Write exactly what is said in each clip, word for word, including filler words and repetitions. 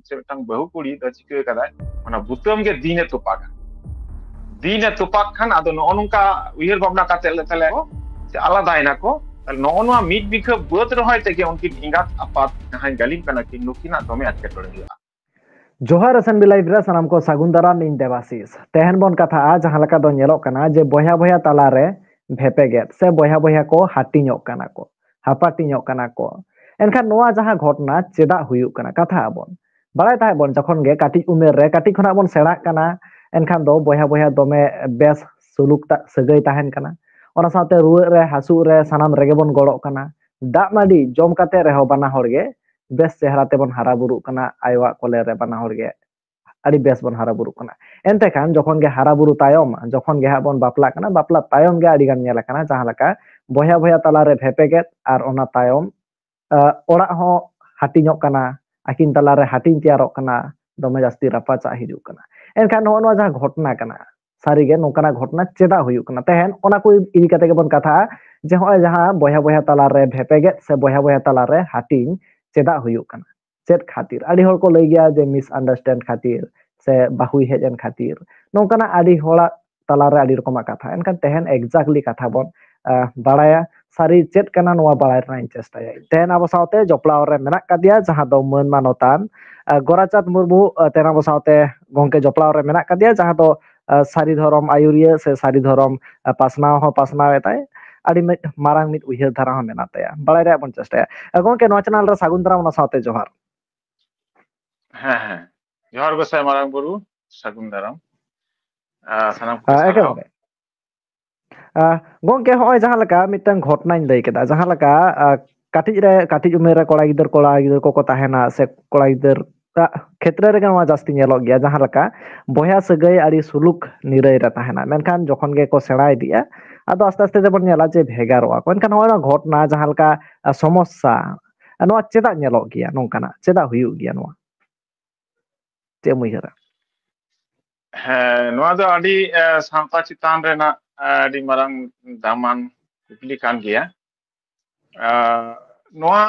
ᱥᱮ ᱢᱤᱫᱴᱟᱝ ᱵᱟᱹᱦᱩ ᱠᱩᱲᱤ ᱫᱚ ᱪᱤᱠᱟᱹ ᱠᱟᱫᱟᱭ, ᱚᱱᱟ ᱵᱩᱛᱟᱹᱢ ᱜᱮ ᱫᱤᱱᱮ ᱛᱚᱯᱟᱜᱟ᱾ ᱫᱤᱱᱮ ᱛᱚᱯᱟᱜ ᱠᱷᱟᱱ ᱟᱫᱚ ᱱᱚᱜᱼᱚ ᱱᱚᱝᱠᱟ ᱩᱭᱦᱟᱹᱨ ᱵᱷᱟᱵᱽᱱᱟ ᱠᱟᱛᱮ ᱞᱮ ᱛᱟᱦᱞᱮ ᱠᱚ ᱥᱮ ᱟᱞᱟᱫᱟᱭᱮᱱᱟ ᱠᱚ᱾ ᱛᱟᱦᱞᱮ ᱱᱚᱜᱼᱚ ᱱᱚᱣᱟ ᱢᱤᱫ ᱵᱤᱜᱷᱟᱹ ᱵᱟᱹᱫᱽ ᱨᱚᱦᱚᱭ ᱛᱮᱜᱮ ᱩᱱᱠᱤᱱ ᱮᱸᱜᱟᱛ ᱟᱯᱟᱛ ᱡᱟᱦᱟᱸᱭ ᱜᱟᱹᱞᱤᱢ ᱠᱟᱱᱟ ᱠᱤᱱ, ᱱᱩᱠᱤᱱᱟᱜ ᱫᱚᱢᱮ ᱮᱴᱠᱮᱴᱚᱬᱮ ᱦᱩᱭᱩᱜᱼᱟ᱾ ᱡᱚᱦᱟᱨ S N B Live ᱨᱮ ᱥᱟᱱᱟᱢ ᱠᱚ ᱥᱟᱹᱜᱩᱱ ᱫᱟᱨᱟᱢ, ᱤᱧ ᱫᱮᱵᱟᱥᱤᱥ᱾ ᱛᱮᱦᱮᱧ ᱵᱚᱱ ᱠᱟᱛᱷᱟᱜᱼᱟ ᱡᱟᱦᱟᱸ ᱞᱮᱠᱟ ᱫᱚ ᱧᱮᱞᱚᱜ ᱠᱟᱱᱟ ᱡᱮ ᱵᱚᱭᱦᱟ ᱵᱚᱭᱦᱟ ᱛᱟᱞᱟᱨᱮ ᱵᱷᱮᱯᱮᱜᱮᱫ ᱥᱮ ᱵᱚᱭᱦᱟ ᱵᱚᱭᱦᱟ ᱠᱚ ᱦᱟᱹᱴᱤᱧᱚᱜ ᱠᱟᱱᱟ ᱠᱚ, ᱦᱟᱯᱟᱴᱤᱧᱚᱜ ᱠᱟᱱᱟ ᱠᱚ᱾ ᱮᱱᱠᱷᱟᱱ ᱱᱚᱣᱟ ᱡᱟᱦᱟᱸ ᱜᱷᱚᱴᱚᱱᱟ ᱪᱮᱫᱟᱜ ᱦᱩᱭᱩᱜ ᱠᱟᱱᱟ, ᱠᱟᱛᱷᱟ ᱟᱵᱚᱱ ᱵᱟᱲᱟᱭ ᱛᱟᱦᱮᱸᱫ ᱵᱚᱱ ᱡᱚᱠᱷᱚᱱ ᱜᱮ ᱠᱟᱹᱴᱤᱡ ᱩᱢᱮᱨ ᱨᱮ, ᱠᱟᱹᱴᱤᱡ ᱠᱷᱚᱱᱟᱜ ᱵᱚᱱ ᱥᱮᱬᱟᱜ ᱠᱟᱱᱟ, ᱮᱱᱠᱷᱟᱱ ᱫᱚ ᱵᱚᱭᱦᱟ ᱵᱚᱭᱦᱟ ᱫᱚᱢᱮ ᱵᱮᱥ ᱥᱩᱞᱩᱠ ᱛᱟ-, ᱥᱟᱹᱜᱟᱹᱭ ᱛᱟᱦᱮᱱ ᱠᱟᱱᱟ᱾ ᱚᱱᱟ ᱥᱟᱶᱛᱮ ᱨᱩᱣᱟᱹᱜ ᱨᱮ, ᱦᱟᱹᱥᱩᱜ ᱨᱮ ᱥᱟᱱᱟᱢ ᱨᱮᱜᱮ ᱵᱚᱱ ᱜᱚᱲᱚᱜ ᱠᱟᱱᱟ᱾ ᱫᱟᱜ ᱢᱟᱹᱰᱤ ᱡᱚᱢ ᱠᱟᱛᱮ ᱨᱮᱦᱚᱸ ᱵᱟᱱᱟ ᱦᱚᱲ ᱜᱮ ᱵᱮᱥ ᱪᱮᱦᱨᱟ ᱛᱮᱵᱚᱱ ᱦᱟᱨᱟ ᱵᱩᱨᱩᱜ ᱠᱟᱱᱟ, ᱟᱭᱳᱣᱟᱜ ᱠᱚᱞᱮ ᱨᱮ ᱵᱟᱱᱟ ᱦᱚᱲ ᱜᱮ ᱟᱹᱰᱤ ᱵᱮᱥ ᱵᱚᱱ ᱦᱟᱨᱟ ᱵᱩᱨᱩᱜ ᱠᱟᱱᱟ᱾ ᱮᱱᱛᱮ ᱠᱷᱟᱱ ᱡᱚᱠᱷᱚᱱ ᱜᱮ ᱦᱟᱨᱟ ᱵᱩᱨᱩ ᱛᱟᱭᱚᱢ, ᱡᱚᱠᱷᱚᱱ ᱜᱮ ᱦᱟᱸᱜ ᱵᱚᱱ ᱵᱟᱯᱞᱟᱜ ᱠᱟᱱᱟ, ᱵᱟᱯᱞᱟ ᱛᱟᱭᱚᱢ ᱜᱮ ᱟᱹᱰᱤ ᱜᱟᱱ ᱧᱮᱞ ᱟᱠᱟᱱᱟ ᱡᱟᱦᱟᱸ ᱞᱮᱠᱟ ᱵᱚᱭᱦᱟ ᱵᱚᱭᱦᱟ ᱛᱟᱞᱟᱨᱮ ᱵᱷᱮᱯᱮᱜᱮᱫ ᱟᱨ ᱚᱱᱟ ᱛᱟᱭᱚᱢ, ᱟᱸ, ᱚᱲᱟᱜ ᱦᱚᱸ ᱦᱟᱹᱴᱤᱧᱚᱜ ᱠᱟᱱᱟ, ᱟᱹᱠᱤᱱ ᱛᱟᱞᱟᱨᱮ ᱦᱟᱹᱴᱤᱧ ᱛᱮᱭᱟᱨᱚᱜ ᱠᱟᱱᱟ, ᱫᱚᱢᱮ ᱡᱟᱹᱥᱛᱤ ᱨᱟᱯᱟᱪᱟᱜ ᱦᱤᱡᱩᱜ ᱠᱟᱱᱟ᱾ ᱮᱱᱠᱷᱟᱱ ᱱᱚᱜᱼᱚ ᱱᱚᱣᱟ ᱡᱟᱦᱟᱸ ᱜᱷᱚᱴᱚᱱᱟ ᱠᱟᱱᱟ, ᱥᱟᱹᱨᱤᱜᱮ ᱱᱚᱝᱠᱟᱱᱟᱜ ᱜᱷᱚᱴᱚᱱᱟ ᱪᱮᱫᱟᱜ ᱦᱩᱭᱩᱜ ᱠᱟᱱᱟ? ᱛᱮᱦᱮᱧ ᱚᱱᱟ ᱠᱚ ᱤᱫᱤ ᱠᱟᱛᱮ ᱜᱮᱵᱚᱱ ᱠᱟᱛᱷᱟᱜᱼᱟ ᱡᱮ ᱦᱚᱸᱜᱼᱚᱭ ᱡᱟᱦᱟᱸ ᱵᱚᱭᱦᱟ ᱵᱚᱭᱦᱟ ᱛᱟᱞᱟᱨᱮ ᱵᱷᱮᱯᱮᱜᱮᱫ ᱥᱮ ᱵᱚᱭᱦᱟ ᱵᱚᱭᱦᱟ ᱛᱟᱞᱟᱨᱮ ᱦᱟᱹᱴᱤᱧ ᱪᱮᱫᱟᱜ ᱦᱩᱭᱩᱜ ᱠᱟᱱᱟ, ᱪᱮᱫ ᱠᱷᱟᱹᱛᱤᱨ? ᱟᱹᱰᱤ ᱦᱚᱲ ᱠᱚ ᱞᱟᱹᱭ ᱜᱮᱭᱟ ᱡᱮ misunderstand ᱠᱷᱟᱹᱛᱤᱨ ᱥᱮ ᱵᱟᱹᱦᱩᱭ ᱦᱮᱡ ᱮᱱ ᱠᱷᱟᱹᱛᱤᱨ, ᱱᱚᱝᱠᱟᱱᱟᱜ ᱟᱹᱰᱤ ᱦᱚᱲᱟᱜ ᱛᱟᱞᱟᱨᱮ ᱟᱹᱰᱤ ᱨᱚᱠᱚᱢᱟᱜ ᱠᱟᱛᱷᱟ᱾ ᱮᱱᱠᱷᱟᱱ ᱛᱮᱦᱮᱧ exactly ᱠᱟᱛᱷᱟ ᱵᱚᱱ, ᱟᱸ, ᱵᱟᱲᱟᱭᱟ, ᱥᱟᱹᱨᱤ ᱪᱮᱫ ᱠᱟᱱᱟ ᱱᱚᱣᱟ ᱵᱟᱲᱟᱭ ᱨᱮᱱᱟᱜ ᱤᱧ ᱪᱮᱥᱴᱟᱭᱟ᱾ ᱛᱮᱦᱮᱧ ᱟᱵᱚ ᱥᱟᱶᱛᱮ ᱡᱚᱯᱲᱟᱣ ᱨᱮ ᱢᱮᱱᱟᱜ ᱠᱟᱫᱮᱭᱟ ᱡᱟᱦᱟᱸ ᱫᱚ ᱢᱟᱹᱱ ᱢᱟᱱᱚᱛᱟᱱ, ᱟᱸ, ᱜᱳᱨᱟᱪᱟᱸᱫᱽ ᱢᱩᱨᱢᱩ, ᱟᱸ, ᱛᱮᱦᱮᱧ ᱟᱵᱚ ᱥᱟᱶᱛᱮ ᱜᱚᱝᱠᱮ ᱡᱚᱯᱲᱟᱣ ᱨᱮ ᱢᱮᱱᱟᱜ ᱠᱟᱫᱮᱭᱟ ᱡᱟᱦᱟᱸ ᱫᱚ, ᱟᱸ, ᱥᱟᱹᱨᱤ ᱫᱷᱚᱨᱚᱢ ᱟᱹᱭᱩᱨᱤᱭᱟᱹ ᱥᱮ ᱥᱟᱹᱨᱤ ᱫᱷᱚᱨᱚᱢ, ᱟᱸ, ᱯᱟᱥᱱᱟᱣ ᱦᱚᱸ ᱯᱟᱥᱱᱟᱣ ᱮᱫᱟᱭ᱾ ᱟᱹᱰᱤ ᱢᱤᱫ ᱢᱟᱨᱟᱝ ᱢᱤᱫ ᱩᱭᱦᱟᱹᱨ ᱫᱷᱟᱨᱟ ᱦᱚᱸ ᱢᱮᱱᱟᱜ ᱛᱟᱭᱟ᱾ ᱵᱟᱲᱟᱭ ᱨᱮᱭᱟᱜ ᱵᱚᱱ ᱪᱮᱥᱴᱟᱭᱟ᱾ ᱟᱸ, ᱜᱚᱝᱠᱮ, ᱱᱚᱣᱟ channel ᱨᱮ ᱥᱟᱹᱜᱩᱱ ᱫᱟᱨᱟᱢ, ᱚᱱᱟ ᱥᱟᱶᱛᱮ ᱡᱚᱦᱟᱨ᱾ ᱦᱮᱸ, ᱦᱮᱸ᱾ ᱡᱚᱦᱟᱨ ᱜᱚᱸᱥᱟᱭ ᱢᱟᱨᱟᱝ ᱵᱩᱨᱩ, ᱥᱟᱹᱜᱩᱱ ᱫᱟᱨᱟᱢ᱾ ᱟᱨ ᱥᱟᱱᱟᱢ ᱠᱚ ᱟᱸ, ᱥᱟᱨᱦᱟᱣ᱾ ᱮᱠᱟᱞ ᱜᱮ᱾ ᱟᱸ, ᱜᱚᱝᱠᱮ, ᱦᱚᱸᱜᱼᱚᱭ ᱡᱟᱦᱟᱸ ᱞᱮᱠᱟ ᱢᱤᱫᱴᱟᱝ ᱜᱷᱚᱴᱚᱱᱟᱧ ᱞᱟᱹᱭ ᱠᱮᱫᱟ, ᱡᱟᱦᱟᱸ ᱞᱮᱠᱟ, ᱟᱸ, ᱠᱟᱹᱴᱤᱡ ᱨᱮ, ᱠᱟᱹᱴᱤᱡ ᱩᱢᱮᱨ ᱨᱮ ᱠᱚᱲᱟ ᱜᱤᱫᱟᱹᱨ, ᱠᱚᱲᱟ ᱜᱤᱫᱟᱹᱨ ᱠᱚᱠᱚ ᱛᱟᱦᱮᱱᱟ ᱥᱮ ᱠᱚᱲᱟ ᱜᱤᱫᱟᱹᱨ, ᱟᱸ, ᱠᱷᱮᱛᱨᱮ ᱨᱮᱜᱮ ᱱᱚᱣᱟ ᱡᱟᱹᱥᱛᱤ ᱧᱮᱞᱚᱜ ᱜᱮᱭᱟ, ᱡᱟᱦᱟᱸ ᱞᱮᱠᱟ ᱵᱚᱭᱦᱟ ᱥᱟᱹᱜᱟᱹᱭ ᱟᱹᱰᱤ ᱥᱩᱞᱩᱠ ᱱᱤᱨᱟᱹᱭ ᱨᱮ ᱛᱟᱦᱮᱱᱟ, ᱢᱮᱱᱠᱷᱟᱱ ᱡᱚᱠᱷᱚᱱ ᱜᱮᱠᱚ ᱥᱮᱬᱟ ᱤᱫᱤᱜᱼᱟ, ᱟᱫᱚ ᱟᱥᱛᱮ ᱟᱥᱛᱮ ᱛᱮᱵᱚᱱ ᱧᱮᱞᱟ ᱡᱮ ᱵᱷᱮᱜᱟᱨᱚᱜᱼᱟ ᱠᱚ᱾ ᱮᱱᱠᱷᱟᱱ ᱱᱚᱜᱼᱚᱭ ᱱᱚᱣᱟ ᱜᱷᱚᱴᱚᱱᱟ ᱡᱟᱦᱟᱸ ᱞᱮᱠᱟ, ᱟᱸ, ᱥᱚᱢᱚᱥᱥᱟ, ᱱᱚᱣᱟ ᱪᱮᱫᱟᱜ ᱧᱮᱞᱚᱜ ᱜᱮᱭᱟ, ᱱᱚᱝᱠᱟᱱᱟᱜ ᱪᱮᱫᱟᱜ ᱦᱩᱭᱩᱜ ᱜᱮᱭᱟ ᱱᱚᱣᱟ? ᱪᱮᱫ ᱮᱢ ᱩᱭᱦᱟᱹᱨᱟ? ᱦᱮᱸ, ᱱᱚᱣᱟ ᱫᱚ ᱟᱹᱰᱤ, ᱮ, ᱥᱟᱶᱛᱟ ᱪᱮᱛᱟᱱ ᱨᱮᱱᱟᱜ, ᱮ, ᱟᱹᱰᱤ ᱢᱟᱨᱟᱝ ᱫᱟᱢᱟᱱ ᱠᱩᱠᱞᱤ ᱠᱟᱱ ᱜᱮᱭᱟ᱾ ᱮ, ᱱᱚᱣᱟ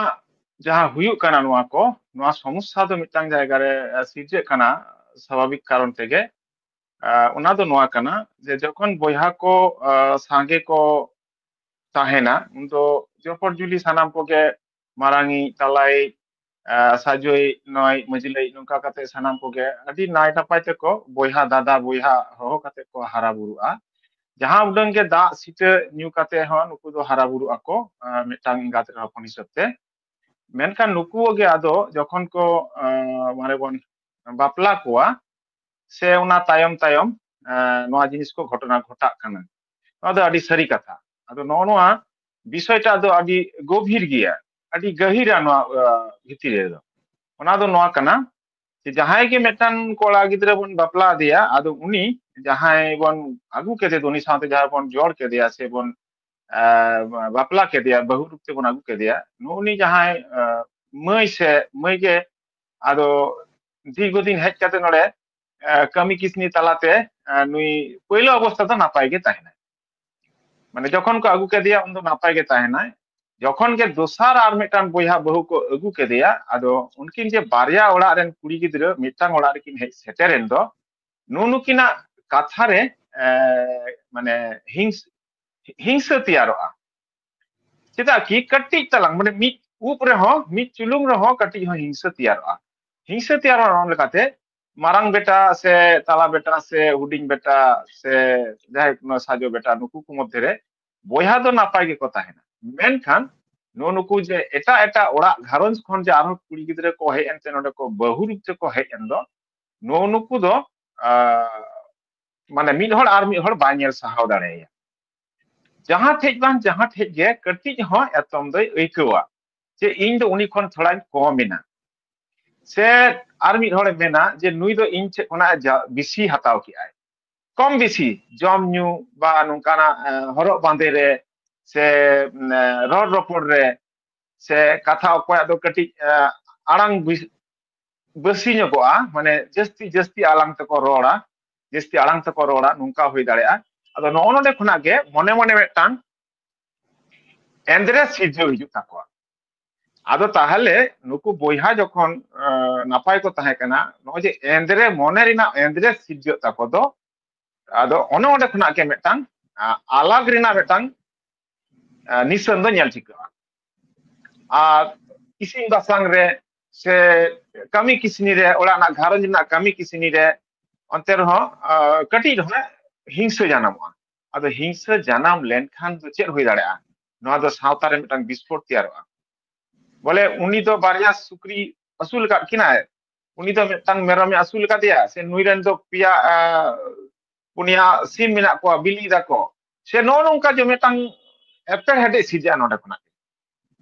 ᱡᱟᱦᱟᱸ ᱦᱩᱭᱩᱜ ᱠᱟᱱᱟ, ᱱᱚᱣᱟ ᱠᱚ, ᱱᱚᱣᱟ ᱥᱚᱢᱚᱥᱥᱟ ᱫᱚ ᱢᱤᱫᱴᱟᱝ ᱡᱟᱭᱜᱟ ᱨᱮ, ᱟᱸ, ᱥᱤᱨᱡᱟᱹᱜ ᱠᱟᱱᱟ ᱥᱟᱵᱷᱟᱵᱤᱠ ᱠᱟᱨᱚᱱ ᱛᱮᱜᱮ᱾ ᱟᱸ, ᱚᱱᱟ ᱫᱚ ᱱᱚᱣᱟ ᱠᱟᱱᱟ ᱡᱮ ᱡᱚᱠᱷᱚᱱ ᱵᱚᱭᱦᱟ ᱠᱚ, ᱟᱸ, ᱥᱟᱸᱜᱮ ᱠᱚ ᱛᱟᱦᱮᱱᱟ, ᱩᱱᱫᱚ ᱡᱚᱯᱚᱨ ᱡᱩᱞᱤ ᱥᱟᱱᱟᱢ ᱠᱚᱜᱮ ᱢᱟᱨᱟᱝᱤᱡ, ᱛᱟᱞᱟᱭᱤᱡ, ᱟᱸ, ᱥᱟᱡᱚᱭᱤᱡ, ᱱᱚᱭ ᱢᱟᱹᱡᱷᱤᱞᱟᱹᱭᱤᱡ, ᱱᱚᱝᱠᱟ ᱠᱟᱛᱮ ᱥᱟᱱᱟᱢ ᱠᱚᱜᱮ ᱟᱹᱰᱤ ᱱᱟᱭ ᱱᱟᱯᱟᱭ ᱛᱮᱠᱚ ᱵᱚᱭᱦᱟ, ᱫᱟᱫᱟ ᱵᱚᱭᱦᱟ ᱦᱚᱦᱚ ᱠᱟᱛᱮ ᱠᱚ ᱦᱟᱨᱟ ᱵᱩᱨᱩᱜᱼᱟ᱾ ᱡᱟᱦᱟᱸ ᱩᱰᱟᱹᱝ ᱜᱮ ᱫᱟᱜ ᱥᱤᱴᱟᱹ ᱧᱩ ᱠᱟᱛᱮ ᱦᱚᱸ ᱱᱩᱠᱩ ᱫᱚ ᱦᱟᱨᱟ ᱵᱩᱨᱩᱜ ᱟᱠᱚ, ᱟᱸ, ᱢᱤᱫᱴᱟᱝ ᱮᱸᱜᱟᱛ ᱨᱮ ᱦᱚᱯᱚᱱ ᱦᱤᱥᱟᱹᱵ ᱛᱮ᱾ ᱢᱮᱱᱠᱷᱟᱱ ᱱᱩᱠᱩ ᱜᱮ ᱟᱫᱚ ᱡᱚᱠᱷᱚᱱ ᱠᱚ, ᱟᱸ, ᱢᱟᱱᱮ ᱵᱚᱱ ᱵᱟᱯᱞᱟ ᱠᱚᱣᱟ, ᱥᱮ ᱚᱱᱟ ᱛᱟᱭᱚᱢ ᱛᱟᱭᱚᱢ, ᱟᱸ, ᱱᱚᱣᱟ ᱡᱤᱱᱤᱥ ᱠᱚ ᱜᱷᱚᱴᱚᱱᱟ ᱜᱷᱚᱴᱟᱜ ᱠᱟᱱᱟ᱾ ᱱᱚᱣᱟ ᱫᱚ ᱟᱹᱰᱤ ᱥᱟᱹᱨᱤ ᱠᱟᱛᱷᱟ᱾ ᱟᱫᱚ ᱱᱚᱜᱼᱚ ᱱᱚᱣᱟ ᱵᱤᱥᱚᱭᱴᱟᱜ ᱫᱚ ᱟᱹᱰᱤ ᱜᱚᱵᱷᱤᱨ ᱜᱮᱭᱟ, ᱟᱹᱰᱤ ᱜᱟᱹᱦᱤᱨᱟ ᱱᱚᱣᱟ, ᱟᱸ, ᱵᱷᱤᱛᱤᱨ ᱨᱮᱫᱚ᱾ ᱚᱱᱟ ᱫᱚ ᱱᱚᱣᱟ ᱠᱟᱱᱟ ᱡᱮ ᱡᱟᱦᱟᱸᱭ ᱜᱮ ᱢᱤᱫᱴᱟᱝ ᱠᱚᱲᱟ ᱜᱤᱫᱽᱨᱟᱹ ᱵᱚᱱ ᱵᱟᱯᱞᱟ ᱟᱫᱮᱭᱟ, ᱟᱫᱚ ᱩᱱᱤ ᱡᱟᱦᱟᱸᱭ ᱵᱚᱱ ᱟᱹᱜᱩ ᱠᱮᱫᱮ ᱫᱚ, ᱩᱱᱤ ᱥᱟᱶᱛᱮ ᱡᱟᱦᱟᱸᱭ ᱵᱚᱱ ᱡᱚᱲ ᱠᱮᱫᱮᱭᱟ ᱥᱮ ᱵᱚᱱ, ᱟᱸ, ᱵᱟᱯᱞᱟ ᱠᱮᱫᱮᱭᱟ, ᱵᱟᱹᱦᱩ ᱨᱩᱯ ᱛᱮᱵᱚᱱ ᱟᱹᱜᱩ ᱠᱮᱫᱮᱭᱟ, ᱱᱩᱜᱼᱩ ᱱᱩᱭ ᱡᱟᱦᱟᱸᱭ, ᱟᱸ, ᱢᱟᱹᱭ ᱥᱮ ᱢᱟᱹᱭ ᱜᱮ ᱟᱫᱚ ᱫᱤᱨᱜᱷᱚ ᱫᱤᱱ ᱦᱮᱡ ᱠᱟᱛᱮ ᱱᱚᱰᱮ, ᱟᱸ, ᱠᱟᱹᱢᱤ ᱠᱤᱥᱱᱤ ᱛᱟᱞᱟᱛᱮ, ᱟᱸ, ᱱᱩᱭ ᱯᱳᱭᱞᱳ ᱚᱵᱚᱥᱛᱟ ᱫᱚ ᱱᱟᱯᱟᱭ ᱜᱮ ᱛᱟᱦᱮᱱᱟᱭ᱾ ᱢᱟᱱᱮ ᱡᱚᱠᱷᱚᱱ ᱠᱚ ᱟᱹᱜᱩ ᱠᱮᱫᱮᱭᱟ ᱩᱱ ᱫᱚ ᱱᱟᱯᱟᱭ ᱜᱮ ᱛᱟᱦᱮᱱᱟᱭ᱾ ᱡᱚᱠᱷᱚᱱ ᱜᱮ ᱫᱚᱥᱟᱨ ᱟᱨ ᱢᱤᱫᱴᱟᱝ ᱵᱚᱭᱦᱟ ᱵᱟᱹᱦᱩ ᱠᱚ ᱟᱹᱜᱩ ᱠᱮᱫᱮᱭᱟ, ᱟᱫᱚ ᱩᱱᱠᱤᱱ ᱡᱮ ᱵᱟᱨᱭᱟ ᱚᱲᱟᱜ ᱨᱮᱱ ᱠᱩᱲᱤ ᱜᱤᱫᱽᱨᱟᱹ ᱢᱤᱫᱴᱟᱝ ᱚᱲᱟᱜ ᱨᱮᱠᱤᱱ ᱦᱮᱡ ᱥᱮᱴᱮᱨᱮᱱ ᱫᱚ, ᱱᱩᱜᱼᱩ ᱱᱩᱠᱤᱱᱟᱜ ᱠᱟᱛᱷᱟ ᱨᱮ, ᱮ, ᱢᱟᱱᱮ ᱦᱤᱝᱥ-, ᱦᱤᱝᱥᱟᱹ ᱛᱮᱭᱟᱨᱚᱜᱼᱟ᱾ ᱪᱮᱫᱟᱜ ᱠᱤ ᱠᱟᱹᱴᱤᱡ ᱛᱟᱞᱟᱝ, ᱢᱟᱱᱮ ᱢᱤᱫ ᱩᱵ ᱨᱮᱦᱚᱸ, ᱢᱤᱫ ᱪᱩᱞᱩᱝ ᱨᱮᱦᱚᱸ ᱠᱟᱹᱴᱤᱡ ᱦᱚᱸ ᱦᱤᱝᱥᱟᱹ ᱛᱮᱭᱟᱨᱚᱜᱼᱟ᱾ ᱦᱤᱝᱥᱟᱹ ᱛᱮᱭᱟᱨᱚᱜᱼᱟ ᱱᱚᱣᱟ ᱞᱮᱠᱟᱛᱮ, ᱢᱟᱨᱟᱝ ᱵᱮᱴᱟ ᱥᱮ ᱛᱟᱞᱟ ᱵᱮᱴᱟ ᱥᱮ ᱦᱩᱰᱤᱧ ᱵᱮᱴᱟ ᱥᱮ ᱡᱟᱦᱟᱸᱭ ᱠᱳᱱᱳ ᱥᱟᱡᱚ ᱵᱮᱴᱟ, ᱱᱩᱠᱩ ᱠᱚ ᱢᱚᱫᱽᱫᱷᱮ ᱨᱮ ᱵᱚᱭᱦᱟ ᱫᱚ ᱱᱟᱯᱟᱭ ᱜᱮᱠᱚ ᱛᱟᱦᱮᱱᱟ᱾ ᱢᱮᱱᱠᱷᱟᱱ ᱱᱩᱜᱼᱩ ᱱᱩᱠᱩ ᱡᱮ ᱮᱴᱟᱜ ᱮᱴᱟᱜ ᱚᱲᱟᱜ ᱜᱷᱟᱨᱚᱸᱡᱽ ᱠᱷᱚᱱ ᱡᱮ ᱟᱨᱦᱚᱸ ᱠᱩᱲᱤ ᱜᱤᱫᱽᱨᱟᱹ ᱠᱚ ᱦᱮᱡ ᱮᱱᱛᱮ ᱱᱚᱰᱮ ᱠᱚ ᱵᱟᱹᱦᱩ ᱨᱩᱯ ᱛᱮᱠᱚ ᱦᱮᱡ ᱮᱱ ᱫᱚ, ᱱᱩᱜᱼᱩ ᱱᱩᱠᱩ ᱫᱚ, ᱟᱸ, ᱢᱟᱱᱮ ᱢᱤᱫ ᱦᱚᱲ ᱟᱨ ᱢᱤᱫ ᱦᱚᱲ ᱵᱟᱭ ᱧᱮᱞ ᱥᱟᱦᱟᱣ ᱫᱟᱲᱮᱭᱟᱭᱟ᱾ ᱡᱟᱦᱟᱸ ᱴᱷᱮᱡ ᱵᱟᱝ ᱡᱟᱦᱟᱸ ᱴᱷᱮᱡ ᱜᱮ ᱠᱟᱹᱴᱤᱡ ᱦᱚᱸ ᱮᱛᱚᱢ ᱫᱚᱭ ᱟᱹᱭᱠᱟᱹᱣᱟ ᱡᱮ ᱤᱧ ᱫᱚ ᱩᱱᱤ ᱠᱷᱚᱱ ᱛᱷᱚᱲᱟᱧ ᱠᱚᱢ ᱮᱱᱟ, ᱥᱮ ᱟᱨ ᱢᱤᱫ ᱦᱚᱲᱮ ᱢᱮᱱᱟ ᱡᱮ ᱱᱩᱭ ᱫᱚ ᱤᱧ ᱴᱷᱮᱡ ᱠᱷᱚᱱᱟᱜ ᱡᱟ-, ᱵᱮᱥᱤ ᱦᱟᱛᱟᱣ ᱠᱮᱜᱼᱟᱭ᱾ ᱠᱚᱢ ᱵᱮᱥᱤ ᱡᱚᱢ ᱧᱩ ᱵᱟ ᱱᱚᱝᱠᱟᱱᱟᱜ, ᱮ, ᱦᱚᱨᱚᱜ ᱵᱟᱸᱫᱮ ᱨᱮ ᱥᱮ, ᱮ, ᱨᱚᱲ ᱨᱚᱯᱚᱲ ᱨᱮ ᱥᱮ ᱠᱟᱛᱷᱟ ᱚᱠᱚᱭᱟᱜ ᱫᱚ ᱠᱟᱹᱴᱤᱡ, ᱮ, ᱟᱲᱟᱝ ᱵᱤᱥ-, ᱵᱟᱹᱥᱤ ᱧᱚᱜᱚᱜᱼᱟ, ᱢᱟᱱᱮ ᱡᱟᱹᱥᱛᱤ, ᱡᱟᱹᱥᱛᱤ ᱟᱲᱟᱝ ᱛᱮᱠᱚ ᱨᱚᱲᱟ, ᱡᱟᱹᱥᱛᱤ ᱟᱲᱟᱝ ᱛᱮᱠᱚ ᱨᱚᱲᱟ, ᱱᱚᱝᱠᱟ ᱦᱩᱭ ᱫᱟᱲᱮᱭᱟᱜᱼᱟ᱾ ᱟᱫᱚ ᱱᱚᱜᱼᱚ ᱱᱚᱰᱮ ᱠᱷᱚᱱᱟᱜ ᱜᱮ ᱢᱚᱱᱮ ᱢᱚᱱᱮ ᱢᱤᱫᱴᱟᱝ ᱮᱸᱫᱽᱨᱮ ᱥᱤᱨᱡᱟᱹᱣ ᱦᱤᱡᱩᱜ ᱛᱟᱠᱚᱣᱟ᱾ ᱟᱫᱚ ᱛᱟᱦᱚᱞᱮ ᱱᱩᱠᱩ ᱵᱚᱭᱦᱟ ᱡᱚᱠᱷᱚᱱ ᱱᱟᱯᱟᱭ ᱠᱚ ᱛᱟᱦᱮᱸ ᱠᱟᱱᱟ, ᱱᱚᱜᱼᱚᱭ ᱡᱮ ᱮᱸᱫᱽᱨᱮ, ᱢᱚᱱᱮ ᱨᱮᱱᱟᱜ ᱮᱸᱫᱽᱨᱮ ᱥᱤᱨᱡᱟᱹᱜ ᱛᱟᱠᱚ ᱫᱚ, ᱟᱫᱚ ᱚᱱᱮ ᱚᱸᱰᱮ ᱠᱷᱚᱱᱟᱜ ᱜᱮ ᱢᱤᱫᱴᱟᱝ ᱟᱞᱟᱜᱽ ᱨᱮᱱᱟᱜ ᱢᱤᱫᱴᱟᱝ ᱱᱤᱥᱟᱹᱱ ᱫᱚ ᱧᱮᱞ ᱴᱷᱤᱠᱟᱹᱜᱼᱟ᱾ ᱟᱨ ᱤᱥᱤᱱ ᱵᱟᱥᱟᱝ ᱨᱮ ᱥᱮ ᱠᱟᱹᱢᱤ ᱠᱤᱥᱱᱤ ᱨᱮ, ᱚᱲᱟᱜ ᱨᱮᱱᱟᱜ, ᱜᱷᱟᱨᱚᱸᱡᱽ ᱨᱮᱱᱟᱜ ᱠᱟᱹᱢᱤ ᱠᱤᱥᱱᱤ ᱨᱮ, ᱚᱱᱛᱮ ᱨᱮᱦᱚᱸ ᱠᱟᱹᱴᱤᱡ ᱨᱮᱦᱚᱸ ᱦᱤᱝᱥᱟᱹ ᱡᱟᱱᱟᱢᱚᱜᱼᱟ᱾ ᱟᱫᱚ ᱦᱤᱝᱥᱟᱹ ᱡᱟᱱᱟᱢ ᱞᱮᱱᱠᱷᱟᱱ ᱫᱚ ᱪᱮᱫ ᱦᱩᱭ ᱫᱟᱲᱮᱭᱟᱜᱼᱟ? ᱱᱚᱣᱟ ᱫᱚ ᱥᱟᱶᱛᱟ ᱨᱮ ᱢᱤᱫᱴᱟᱝ ᱵᱤᱥᱯᱷᱳᱴ ᱛᱮᱭᱟᱨᱚᱜᱼᱟ᱾ ᱵᱚᱞᱮ ᱩᱱᱤ ᱫᱚ ᱵᱟᱨᱭᱟ ᱥᱩᱠᱨᱤ ᱟᱹᱥᱩᱞ ᱟᱠᱟᱫ ᱠᱤᱱᱟᱭ, ᱩᱱᱤ ᱫᱚ ᱢᱤᱫᱴᱟᱝ ᱢᱮᱨᱚᱢᱮ ᱟᱹᱥᱩᱞ ᱟᱠᱟᱫᱮᱭᱟ, ᱥᱮ ᱱᱩᱭ ᱨᱮᱱ ᱫᱚ ᱯᱮᱭᱟ, ᱯᱩᱱᱭᱟ ᱥᱤᱢ ᱢᱮᱱᱟᱜ ᱠᱚᱣᱟ, ᱵᱤᱞᱤ ᱫᱟᱠᱚ, ᱥᱮ ᱱᱚᱜᱼᱚ ᱱᱚᱝᱠᱟ ᱡᱮ ᱢᱤᱫᱴᱟᱝ ᱮᱯᱮᱨᱦᱮᱰᱮᱡ ᱥᱤᱨᱡᱟᱹᱜᱼᱟ ᱱᱚᱰᱮ ᱠᱷᱚᱱᱟᱜ᱾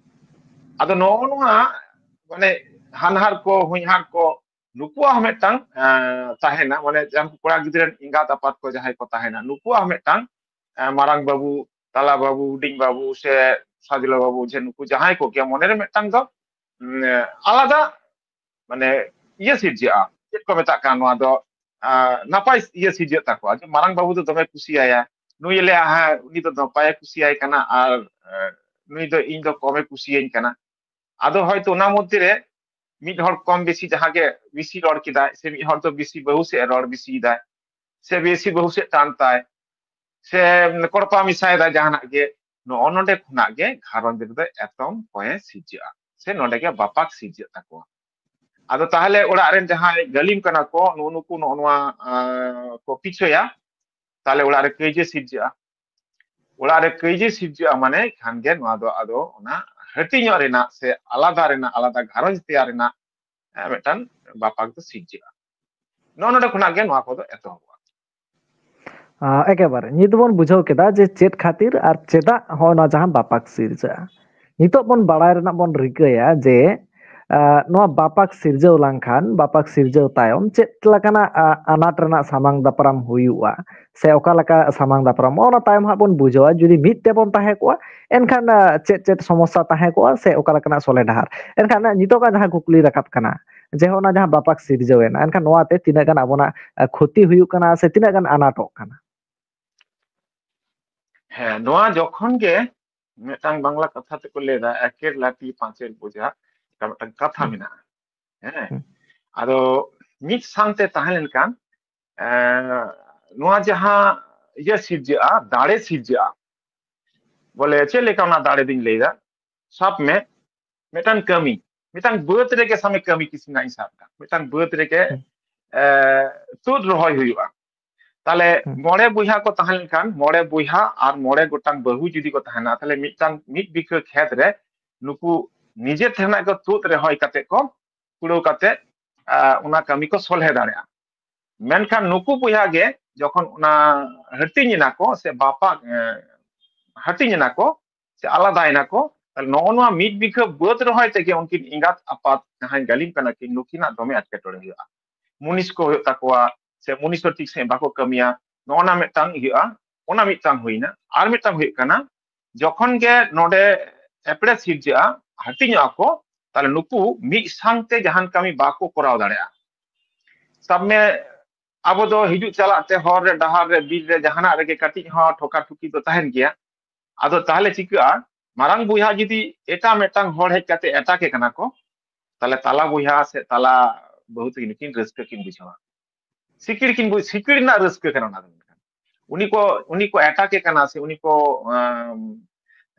ᱟᱫᱚ ᱱᱚᱜᱼᱚ ᱱᱚᱣᱟ ᱢᱟᱱᱮ ᱦᱟᱱᱦᱟᱨ ᱠᱚ, ᱦᱚᱧᱦᱟᱨ ᱠᱚ, ᱱᱩᱠᱩᱣᱟᱜ ᱦᱚᱸ ᱢᱤᱫᱴᱟᱝ ᱛᱟᱦᱮᱱᱟ, ᱢᱟᱱᱮ ᱡᱟᱦᱟᱸ ᱠᱚᱲᱟ ᱜᱤᱫᱽᱨᱟᱹ ᱨᱮᱱ ᱮᱸᱜᱟᱛ ᱟᱯᱟᱛ ᱠᱚ ᱡᱟᱦᱟᱸᱭ ᱠᱚ ᱛᱟᱦᱮᱱᱟ, ᱱᱩᱠᱩᱣᱟᱜ ᱦᱚᱸ ᱢᱤᱫᱴᱟᱝ ᱢᱟᱨᱟᱝ ᱵᱟᱹᱵᱩ, ᱛᱟᱞᱟ ᱵᱟᱹᱵᱩ, ᱦᱩᱰᱤᱧ ᱵᱟᱹᱵᱩ ᱥᱮ ᱥᱟᱡᱽᱞᱚ ᱵᱟᱹᱵᱩ, ᱡᱮ ᱱᱩᱠᱩ ᱡᱟᱦᱟᱸᱭ ᱠᱚᱜᱮ ᱢᱚᱱᱮᱨᱮ ᱢᱤᱫᱴᱟᱝ ᱫᱚ ᱟᱞᱟᱫᱟ ᱢᱟᱱᱮ ᱤᱭᱟᱹ ᱥᱤᱨᱡᱟᱹᱜᱼᱟ, ᱪᱮᱫ ᱠᱚ ᱢᱮᱛᱟᱜ ᱠᱟᱱᱟ ᱱᱚᱣᱟ ᱫᱚ, ᱱᱟᱯᱟᱭ ᱤᱭᱟᱹ ᱥᱤᱨᱡᱟᱹᱜ ᱛᱟᱠᱚᱣᱟ᱾ ᱡᱮ ᱢᱟᱨᱟᱝ ᱵᱟᱹᱵᱩ ᱫᱚ ᱫᱚᱢᱮ ᱠᱩᱥᱤᱭᱟᱭᱟ, ᱱᱩᱭ ᱮ ᱞᱟᱹᱭᱟ ᱦᱮᱸ ᱩᱱᱤ ᱫᱚ ᱱᱟᱯᱟᱭᱮ ᱠᱩᱥᱤᱭᱟᱭ ᱠᱟᱱᱟ, ᱟᱨ ᱱᱩᱭ ᱫᱚ ᱤᱧ ᱫᱚ ᱠᱚᱢᱮ ᱠᱩᱥᱤᱭᱟᱹᱧ ᱠᱟᱱᱟ᱾ ᱟᱫᱚ ᱦᱚᱭᱛᱳ ᱚᱱᱟ ᱢᱚᱫᱽᱫᱷᱮ ᱨᱮ ᱢᱤᱫ ᱦᱚᱲ ᱠᱚᱢ ᱵᱮᱥᱤ ᱡᱟᱦᱟᱸ ᱜᱮ ᱵᱮᱥᱤ ᱨᱚᱲ ᱠᱮᱫᱟᱭ, ᱥᱮ ᱢᱤᱫ ᱦᱚᱲ ᱫᱚ ᱵᱮᱥᱤ ᱵᱟᱹᱦᱩ ᱥᱮᱫ ᱮ ᱨᱚᱲ ᱵᱮᱥᱤᱭᱮᱫᱟᱭ, ᱥᱮ ᱵᱮᱥᱤ ᱵᱟᱹᱦᱩ ᱥᱮᱫ ᱴᱟᱱ ᱛᱟᱭ, ᱥᱮ ᱠᱚᱲᱯᱟ ᱢᱮᱥᱟᱭᱮᱫᱟᱭ ᱡᱟᱦᱟᱱᱟᱜ ᱜᱮ, ᱱᱚᱜᱼᱚ ᱱᱚᱰᱮ ᱠᱷᱚᱱᱟᱜ ᱜᱮ ᱜᱷᱟᱨᱚᱸᱡᱽ ᱨᱮᱫᱚ ᱮᱛᱚᱢ ᱠᱚᱸᱭᱮ ᱥᱤᱨᱡᱟᱹᱜᱼᱟ, ᱥᱮ ᱱᱚᱰᱮ ᱜᱮ ᱵᱟᱯᱟᱠ ᱥᱤᱨᱡᱟᱹᱜ ᱛᱟᱠᱚᱣᱟ᱾ ᱟᱫᱚ ᱛᱟᱦᱚᱞᱮ ᱚᱲᱟᱜ ᱨᱮᱱ ᱡᱟᱦᱟᱸᱭ ᱜᱟᱹᱞᱤᱢ ᱠᱟᱱᱟ ᱠᱚ, ᱱᱩᱜᱼᱩ ᱱᱩᱠᱩ ᱱᱚᱜᱼᱚ ᱱᱚᱣᱟ ᱠᱚ ᱯᱤᱪᱷᱟᱹᱭᱟ, ᱛᱟᱦᱚᱞᱮ ᱚᱲᱟᱜ ᱨᱮ ᱠᱟᱹᱭᱡᱟᱹ ᱥᱤᱨᱡᱟᱹᱜᱼᱟ᱾ ᱚᱲᱟᱜ ᱨᱮ ᱠᱟᱹᱭᱡᱟᱹ ᱥᱤᱨᱡᱟᱹᱜᱼᱟ ᱢᱟᱱᱮ ᱠᱷᱟᱱ ᱜᱮ ᱱᱚᱣᱟ ᱫᱚ ᱟᱫᱚ ᱚᱱᱟ ᱦᱟᱹᱴᱤᱧᱚᱜ ᱨᱮᱱᱟᱜ ᱥᱮ ᱟᱞᱟᱫᱟ ᱨᱮᱱᱟᱜ, ᱟᱞᱟᱫᱟ ᱜᱷᱟᱨᱚᱸᱡᱽ ᱛᱮᱭᱟᱨ ᱨᱮᱱᱟᱜ ᱢᱤᱫᱴᱟᱝ ᱵᱟᱯᱟᱠ ᱫᱚ ᱥᱤᱨᱡᱟᱹᱜᱼᱟ᱾ ᱱᱚᱜᱼᱚ ᱱᱚᱰᱮ ᱠᱷᱚᱱᱟᱜ ᱜᱮ ᱱᱚᱣᱟ ᱠᱚᱫᱚ ᱮᱛᱚᱦᱚᱵᱚᱜᱼᱟ᱾ ᱮᱠᱮᱵᱟᱨᱮ ᱱᱤᱛ ᱵᱚᱱ ᱵᱩᱡᱷᱟᱹᱣ ᱠᱮᱫᱟ ᱡᱮ ᱪᱮᱫ ᱠᱷᱟᱹᱛᱤᱨ ᱟᱨ ᱪᱮᱫᱟᱜ ᱦᱚᱸᱜᱼᱚ ᱱᱚᱣᱟ ᱡᱟᱦᱟᱸ ᱵᱟᱯᱟᱠ ᱥᱤᱨᱡᱟᱹᱜᱼᱟ᱾ ᱱᱤᱛᱚᱜ ᱵᱚᱱ ᱵᱟᱲᱟᱭ ᱨᱮᱱᱟᱜ ᱵᱚᱱ ᱨᱤᱠᱟᱹᱭᱟ ᱡᱮ ᱱᱚᱣᱟ ᱵᱟᱯᱟᱠ ᱥᱤᱨᱡᱟᱹᱣ ᱞᱮᱱᱠᱷᱟᱱ, ᱵᱟᱯᱟᱠ ᱥᱤᱨᱡᱟᱹᱣ ᱛᱟᱭᱚᱢ ᱪᱮᱫ ᱞᱮᱠᱟᱱᱟᱜ ᱟᱱᱟᱴ ᱨᱮᱱᱟᱜ ᱥᱟᱢᱟᱝ ᱫᱟᱯᱨᱟᱢ ᱦᱩᱭᱩᱜᱼᱟ, ᱥᱮ ᱚᱠᱟ ᱞᱮᱠᱟ ᱥᱟᱢᱟᱝ ᱫᱟᱯᱨᱟᱢ, ᱚᱱᱟ ᱛᱟᱭᱚᱢ ᱦᱟᱸᱜ ᱵᱚᱱ ᱵᱩᱡᱷᱟᱹᱣᱟ᱾ ᱡᱩᱫᱤ ᱢᱤᱫ ᱛᱮᱵᱚᱱ ᱛᱟᱦᱮᱸ ᱠᱚᱜᱼᱟ, ᱮᱱᱠᱷᱟᱱ ᱪᱮᱫ ᱪᱮᱫ ᱥᱚᱢᱚᱥᱥᱟ ᱛᱟᱦᱮᱸ ᱠᱚᱜᱼᱟ ᱥᱮ ᱚᱠᱟ ᱞᱮᱠᱟᱱᱟᱜ ᱥᱚᱞᱦᱮ ᱰᱟᱦᱟᱨ᱾ ᱮᱱᱠᱷᱟᱱ ᱱᱤᱛᱚᱜᱟᱜ ᱡᱟᱦᱟᱸ ᱠᱩᱠᱞᱤ ᱨᱟᱠᱟᱵ ᱠᱟᱱᱟ ᱡᱮ ᱚᱱᱟ ᱡᱟᱦᱟᱸ ᱵᱟᱯᱟᱠ ᱥᱤᱨᱡᱟᱹᱣ ᱮᱱᱟ, ᱮᱱᱠᱷᱟᱱ ᱱᱚᱣᱟᱛᱮ ᱛᱤᱱᱟᱹᱜ ᱜᱟᱱ ᱟᱵᱚᱱᱟᱜ ᱠᱷᱚᱛᱤ ᱦᱩᱭᱩᱜ ᱠᱟᱱᱟ ᱥᱮ ᱛᱤᱱᱟᱹᱜ ᱜᱟᱱ ᱟᱱᱟᱴᱚᱜ ᱠᱟᱱᱟ? ᱦᱮᱸ, ᱱᱚᱣᱟ ᱡᱚᱠᱷᱚᱱ ᱜᱮ ᱢᱤᱫᱴᱟᱝ ᱵᱟᱝᱞᱟ ᱠᱟᱛᱷᱟ ᱛᱮᱠᱚ ᱞᱟᱹᱭᱫᱟ, "ᱮᱠᱮᱨ ᱞᱟᱴᱷᱤ ᱯᱟᱸᱪᱮᱨ ᱵᱚᱡᱷᱟ", ᱚᱱᱠᱟ ᱢᱤᱫᱴᱟᱝ ᱠᱟᱛᱷᱟ ᱦᱩᱸ᱾ ᱢᱮᱱᱟᱜᱼᱟ᱾ ᱦᱮᱸ, ᱦᱩᱸ᱾ ᱟᱫᱚ ᱢᱤᱫ ᱥᱟᱶᱛᱮ ᱛᱟᱦᱮᱸ ᱞᱮᱱᱠᱷᱟᱱ, ᱮᱸ, ᱱᱚᱣᱟ ᱡᱟᱦᱟᱸ ᱤᱭᱟᱹ ᱥᱤᱨᱡᱟᱹᱜᱼᱟ, ᱫᱟᱲᱮ ᱥᱤᱨᱡᱟᱹᱜᱼᱟ, ᱵᱚᱞᱮ ᱪᱮᱫ ᱞᱮᱠᱟ ᱚᱱᱟ ᱫᱟᱲᱮ ᱫᱚᱧ ᱞᱟᱹᱭᱫᱟ, ᱥᱟᱵ ᱢᱮ ᱢᱤᱫᱴᱟᱝ ᱠᱟᱹᱢᱤ, ᱢᱤᱫᱴᱟᱝ ᱵᱟᱹᱫᱽ ᱨᱮᱜᱮ ᱥᱟᱵ ᱢᱮ ᱠᱟᱹᱢᱤ ᱠᱤᱥᱤᱱᱟᱜ ᱤᱧ ᱥᱟᱵ ᱠᱟᱜ, ᱢᱤᱫᱴᱟᱝ ᱵᱟᱹᱫᱽ ᱨᱮᱜᱮ, ᱦᱩᱸ᱾ ᱮ, ᱛᱩᱫ ᱨᱚᱦᱚᱭ ᱦᱩᱭᱩᱜᱼᱟ᱾ ᱛᱟᱦᱞᱮ ᱦᱩᱸ᱾ ᱢᱚᱬᱮ ᱵᱚᱭᱦᱟ ᱠᱚ ᱛᱟᱦᱮᱸ ᱞᱮᱱᱠᱷᱟᱱ, ᱢᱚᱬᱮ ᱵᱚᱭᱦᱟ ᱟᱨ ᱢᱚᱬᱮ ᱜᱚᱴᱟᱝ ᱵᱟᱹᱦᱩ ᱡᱩᱫᱤ ᱠᱚ ᱛᱟᱦᱮᱱᱟ, ᱛᱟᱦᱞᱮ ᱢᱤᱫᱴᱟᱝ, ᱢᱤᱫ ᱵᱤᱜᱷᱟᱹ ᱠᱷᱮᱛ ᱨᱮ ᱱᱩᱠᱩ ᱱᱤᱡᱮ ᱴᱷᱮᱱᱟᱜ ᱠᱚ ᱛᱩᱫ ᱨᱚᱦᱚᱭ ᱠᱟᱛᱮ ᱠᱚ ᱠᱩᱲᱟᱹᱣ ᱠᱟᱛᱮ, ᱟ, ᱚᱱᱟ ᱠᱟᱹᱢᱤ ᱠᱚ ᱥᱚᱞᱦᱮ ᱫᱟᱲᱮᱭᱟᱜᱼᱟ᱾ ᱢᱮᱱᱠᱷᱟᱱ ᱱᱩᱠᱩ ᱵᱚᱭᱦᱟ ᱜᱮ ᱡᱚᱠᱷᱚᱱ ᱚᱱᱟ ᱦᱟᱹᱴᱤᱧ ᱮᱱᱟ ᱠᱚ ᱥᱮ ᱵᱟᱯᱟᱜ, ᱮ, ᱦᱟᱹᱴᱤᱧ ᱮᱱᱟ ᱠᱚ ᱥᱮ ᱟᱞᱟᱫᱟᱭᱮᱱᱟ ᱠᱚ, ᱛᱟᱦᱞᱮ ᱱᱚᱜᱼᱚ ᱱᱚᱣᱟ ᱢᱤᱫ ᱵᱤᱜᱷᱟᱹ ᱵᱟᱹᱫᱽ ᱨᱚᱦᱚᱭ ᱛᱮᱜᱮ ᱩᱱᱠᱤᱱ ᱮᱸᱜᱟᱛ ᱟᱯᱟᱛ ᱡᱟᱦᱟᱸᱭ ᱜᱟᱹᱞᱤᱢ ᱠᱟᱱᱟ ᱠᱤᱱ, ᱱᱩᱠᱤᱱᱟᱜ ᱫᱚᱢᱮ ᱮᱴᱠᱮᱴᱚᱬᱮ ᱦᱩᱭᱩᱜᱼᱟ᱾ ᱢᱩᱱᱤᱥ ᱠᱚ ᱦᱩᱭᱩᱜ ᱛᱟᱠᱚᱣᱟ ᱥᱮ ᱢᱩᱱᱤᱥ ᱦᱚᱸ ᱴᱷᱤᱠ ᱥᱟᱺᱦᱤᱡ ᱵᱟᱠᱚ ᱠᱟᱹᱢᱤᱭᱟ, ᱱᱚᱜᱼᱚ ᱱᱟ ᱢᱤᱫᱴᱟᱝ ᱦᱩᱭᱩᱜᱼᱟ᱾ ᱚᱱᱟ ᱢᱤᱫᱴᱟᱝ ᱦᱩᱭᱱᱟ᱾ ᱟᱨ ᱢᱤᱫᱴᱟᱝ ᱦᱩᱭᱩᱜ ᱠᱟᱱᱟ, ᱡᱚᱠᱷᱚᱱ ᱜᱮ ᱱᱚᱰᱮ ᱮᱯᱲᱮ ᱥᱤᱨᱡᱟᱹᱜᱼᱟ, ᱦᱟᱹᱴᱤᱧᱚᱜᱼᱟ ᱠᱚ, ᱛᱟᱦᱞᱮ ᱱᱩᱠᱩ ᱢᱤᱫ ᱥᱟᱝᱛᱮ ᱡᱟᱦᱟᱱ ᱠᱟᱹᱢᱤ ᱵᱟᱠᱚ ᱠᱚᱨᱟᱣ ᱫᱟᱲᱮᱭᱟᱜᱼᱟ᱾ ᱥᱟᱵ ᱢᱮ, ᱟᱵᱚ ᱫᱚ ᱦᱤᱡᱩᱜ ᱪᱟᱞᱟᱜ ᱛᱮ ᱦᱚᱨ ᱨᱮ, ᱰᱟᱦᱟᱨ ᱨᱮ, ᱵᱤᱨ ᱨᱮ, ᱡᱟᱦᱟᱱᱟᱜ ᱨᱮᱜᱮ ᱠᱟᱹᱴᱤᱡ ᱦᱚᱸ ᱴᱷᱚᱠᱟ ᱴᱷᱩᱠᱤ ᱫᱚ ᱛᱟᱦᱮᱱ ᱜᱮᱭᱟ᱾ ᱟᱫᱚ ᱛᱟᱦᱞᱮ ᱪᱤᱠᱟᱹᱜᱼᱟ? ᱢᱟᱨᱟᱝ ᱵᱚᱭᱦᱟ ᱡᱩᱫᱤ ᱮᱴᱟᱜ ᱢᱤᱫᱴᱟᱝ ᱦᱚᱲ ᱦᱮᱡ ᱠᱟᱛᱮ ᱮᱴᱟᱠᱮ ᱠᱟᱱᱟ ᱠᱚ, ᱛᱟᱦᱞᱮ ᱛᱟᱞᱟ ᱵᱚᱭᱦᱟ ᱥᱮ ᱛᱟᱞᱟ ᱵᱟᱹᱦᱩ ᱛᱟᱹᱠᱤᱱ ᱱᱩᱠᱤᱱ ᱨᱟᱹᱥᱠᱟᱹ ᱠᱤᱱ ᱵᱩᱡᱷᱟᱹᱣᱟ᱾ ᱥᱤᱠᱤᱲ ᱠᱤᱱ ᱵᱩᱡ-, ᱥᱤᱠᱤᱲ ᱨᱮᱱᱟᱜ ᱨᱟᱹᱥᱠᱟᱹ ᱠᱟᱱᱟ ᱚᱱᱟ ᱫᱚ᱾ ᱢᱮᱱᱠᱷᱟᱱ ᱩᱱᱤ ᱠᱚ, ᱩᱱᱤ ᱠᱚ ᱮᱴᱟᱠᱮ ᱠᱟᱱᱟ ᱥᱮ ᱩᱱᱤ ᱠᱚ, ᱟᱢ,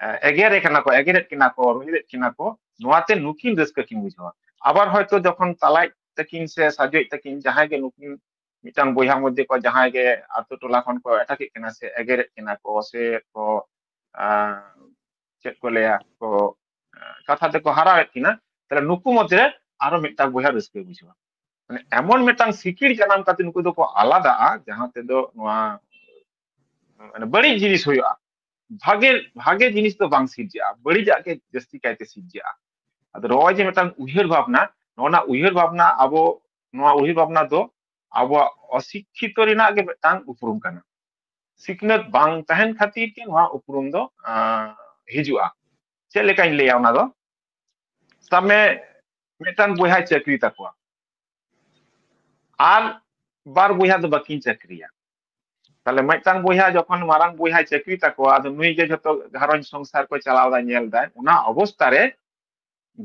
ᱮ-, ᱮᱜᱮᱨᱮ ᱠᱟᱱᱟ ᱠᱚ, ᱮᱜᱮᱨᱮᱫ ᱠᱤᱱᱟ ᱠᱚ, ᱨᱳᱦᱮᱫᱮᱫ ᱠᱤᱱᱟ ᱠᱚ, ᱱᱚᱣᱟᱛᱮ ᱱᱩᱠᱤᱱ ᱨᱟᱹᱥᱠᱟᱹ ᱠᱤᱱ ᱵᱩᱡᱷᱟᱹᱣᱟ᱾ ᱟᱵᱟᱨ ᱦᱚᱭᱛᱳ ᱡᱚᱠᱷᱚᱱ ᱛᱟᱞᱟᱭᱤᱡ ᱛᱟᱹᱠᱤᱱ ᱥᱮ ᱥᱟᱡᱚᱭᱤᱡ ᱛᱟᱹᱠᱤᱱ ᱡᱟᱦᱟᱸᱭ ᱜᱮ ᱱᱩᱠᱤᱱ ᱢᱤᱫᱴᱟᱝ ᱵᱚᱭᱦᱟ ᱢᱚᱫᱽᱫᱷᱮ ᱠᱚ ᱡᱟᱦᱟᱸᱭ ᱜᱮ ᱟᱛᱳ ᱴᱚᱞᱟ ᱠᱷᱚᱱ ᱠᱚ ᱮᱴᱟᱠᱮᱫ ᱠᱤᱱᱟ ᱥᱮ ᱮᱜᱮᱨᱮᱫ ᱠᱤᱱᱟ ᱠᱚ ᱥᱮ ᱠᱚ, ᱟᱸ, ᱪᱮᱫ ᱠᱚ ᱞᱟᱹᱭᱟ, ᱠᱚ, ᱟᱸ, ᱠᱟᱛᱷᱟ ᱛᱮᱠᱚ ᱦᱟᱨᱟᱣᱮᱫ ᱠᱤᱱᱟ, ᱛᱟᱦᱞᱮ ᱱᱩᱠᱩ ᱢᱚᱫᱽᱫᱷᱮ ᱨᱮ ᱟᱨᱚ ᱢᱤᱫᱴᱟᱝ ᱵᱚᱭᱦᱟ ᱨᱟᱹᱥᱠᱟᱹᱭ ᱵᱩᱡᱷᱟᱹᱣᱟ᱾ ᱢᱟᱱᱮ ᱮᱢᱚᱱ ᱢᱤᱫᱴᱟᱝ ᱥᱤᱠᱤᱲ ᱡᱟᱱᱟᱢ ᱠᱟᱛᱮ ᱱᱩᱠᱩ ᱫᱚᱠᱚ ᱟᱞᱟᱫᱟᱜᱼᱟ, ᱡᱟᱦᱟᱸ ᱛᱮᱫᱚ ᱱᱚᱣᱟ, ᱢᱟᱱᱮ, ᱵᱟᱹᱲᱤᱡ ᱡᱤᱱᱤᱥ ᱦᱩᱭᱩᱜᱼᱟ᱾ ᱵᱷᱟᱜᱮ, ᱵᱷᱟᱜᱮ ᱡᱤᱱᱤᱥ ᱫᱚ ᱵᱟᱝ ᱥᱤᱨᱡᱟᱹᱜᱼᱟ, ᱵᱟᱹᱲᱤᱡᱟᱜ ᱜᱮ ᱡᱟᱹᱥᱛᱤ ᱠᱟᱭᱛᱮ ᱥᱤᱨᱡᱟᱹᱜᱼᱟ᱾ ᱟᱫᱚ ᱱᱚᱜᱼᱚᱭ ᱡᱮ ᱢᱤᱫᱴᱟᱝ ᱩᱭᱦᱟᱹᱨ ᱵᱷᱟᱵᱽᱱᱟ, ᱱᱚᱜᱼᱚ ᱱᱟ ᱩᱭᱦᱟᱹᱨ ᱵᱷᱟᱵᱽᱱᱟ ᱟᱵᱚ, ᱱᱚᱣᱟ ᱩᱭᱦᱟᱹᱨ ᱵᱷᱟᱵᱽᱱᱟ ᱫᱚ ᱟᱵᱚᱣᱟᱜ ᱚᱥᱤᱠᱠᱷᱤᱛᱚ ᱨᱮᱱᱟᱜ ᱜᱮ ᱢᱤᱫᱴᱟᱝ ᱩᱯᱨᱩᱢ ᱠᱟᱱᱟ᱾ ᱥᱤᱠᱷᱱᱟᱹᱛ ᱵᱟᱝ ᱛᱟᱦᱮᱱ ᱠᱷᱟᱹᱛᱤᱨ ᱜᱮ ᱱᱚᱣᱟ ᱩᱯᱨᱩᱢ ᱫᱚ, ᱟᱸ, ᱦᱤᱡᱩᱜᱼᱟ᱾ ᱪᱮᱫ ᱞᱮᱠᱟᱧ ᱞᱟᱹᱭᱟ ᱚᱱᱟ ᱫᱚ? ᱥᱟᱵ ᱢᱮ, ᱢᱤᱫᱴᱟᱝ ᱵᱚᱭᱦᱟᱭ ᱪᱟᱹᱠᱨᱤ ᱛᱟᱠᱚᱣᱟ, ᱟᱨ ᱵᱟᱨ ᱵᱚᱭᱦᱟ ᱫᱚ ᱵᱟᱹᱠᱤᱱ ᱪᱟᱹᱠᱨᱤᱭᱟ᱾ ᱛᱟᱦᱞᱮ ᱢᱤᱫᱴᱟᱝ ᱵᱚᱭᱦᱟ ᱡᱚᱠᱷᱚᱱ ᱢᱟᱨᱟᱝ ᱵᱚᱭᱦᱟᱭ ᱪᱟᱹᱠᱨᱤ ᱛᱟᱠᱚᱣᱟ, ᱟᱫᱚ ᱱᱩᱭ ᱜᱮ ᱡᱷᱚᱛᱚ ᱜᱷᱟᱨᱚᱸᱡᱽ ᱥᱚᱝᱥᱟᱨ ᱠᱚ ᱪᱟᱞᱟᱣ ᱫᱟ, ᱧᱮᱞ ᱫᱟᱭ, ᱚᱱᱟ ᱚᱵᱚᱥᱛᱟ ᱨᱮ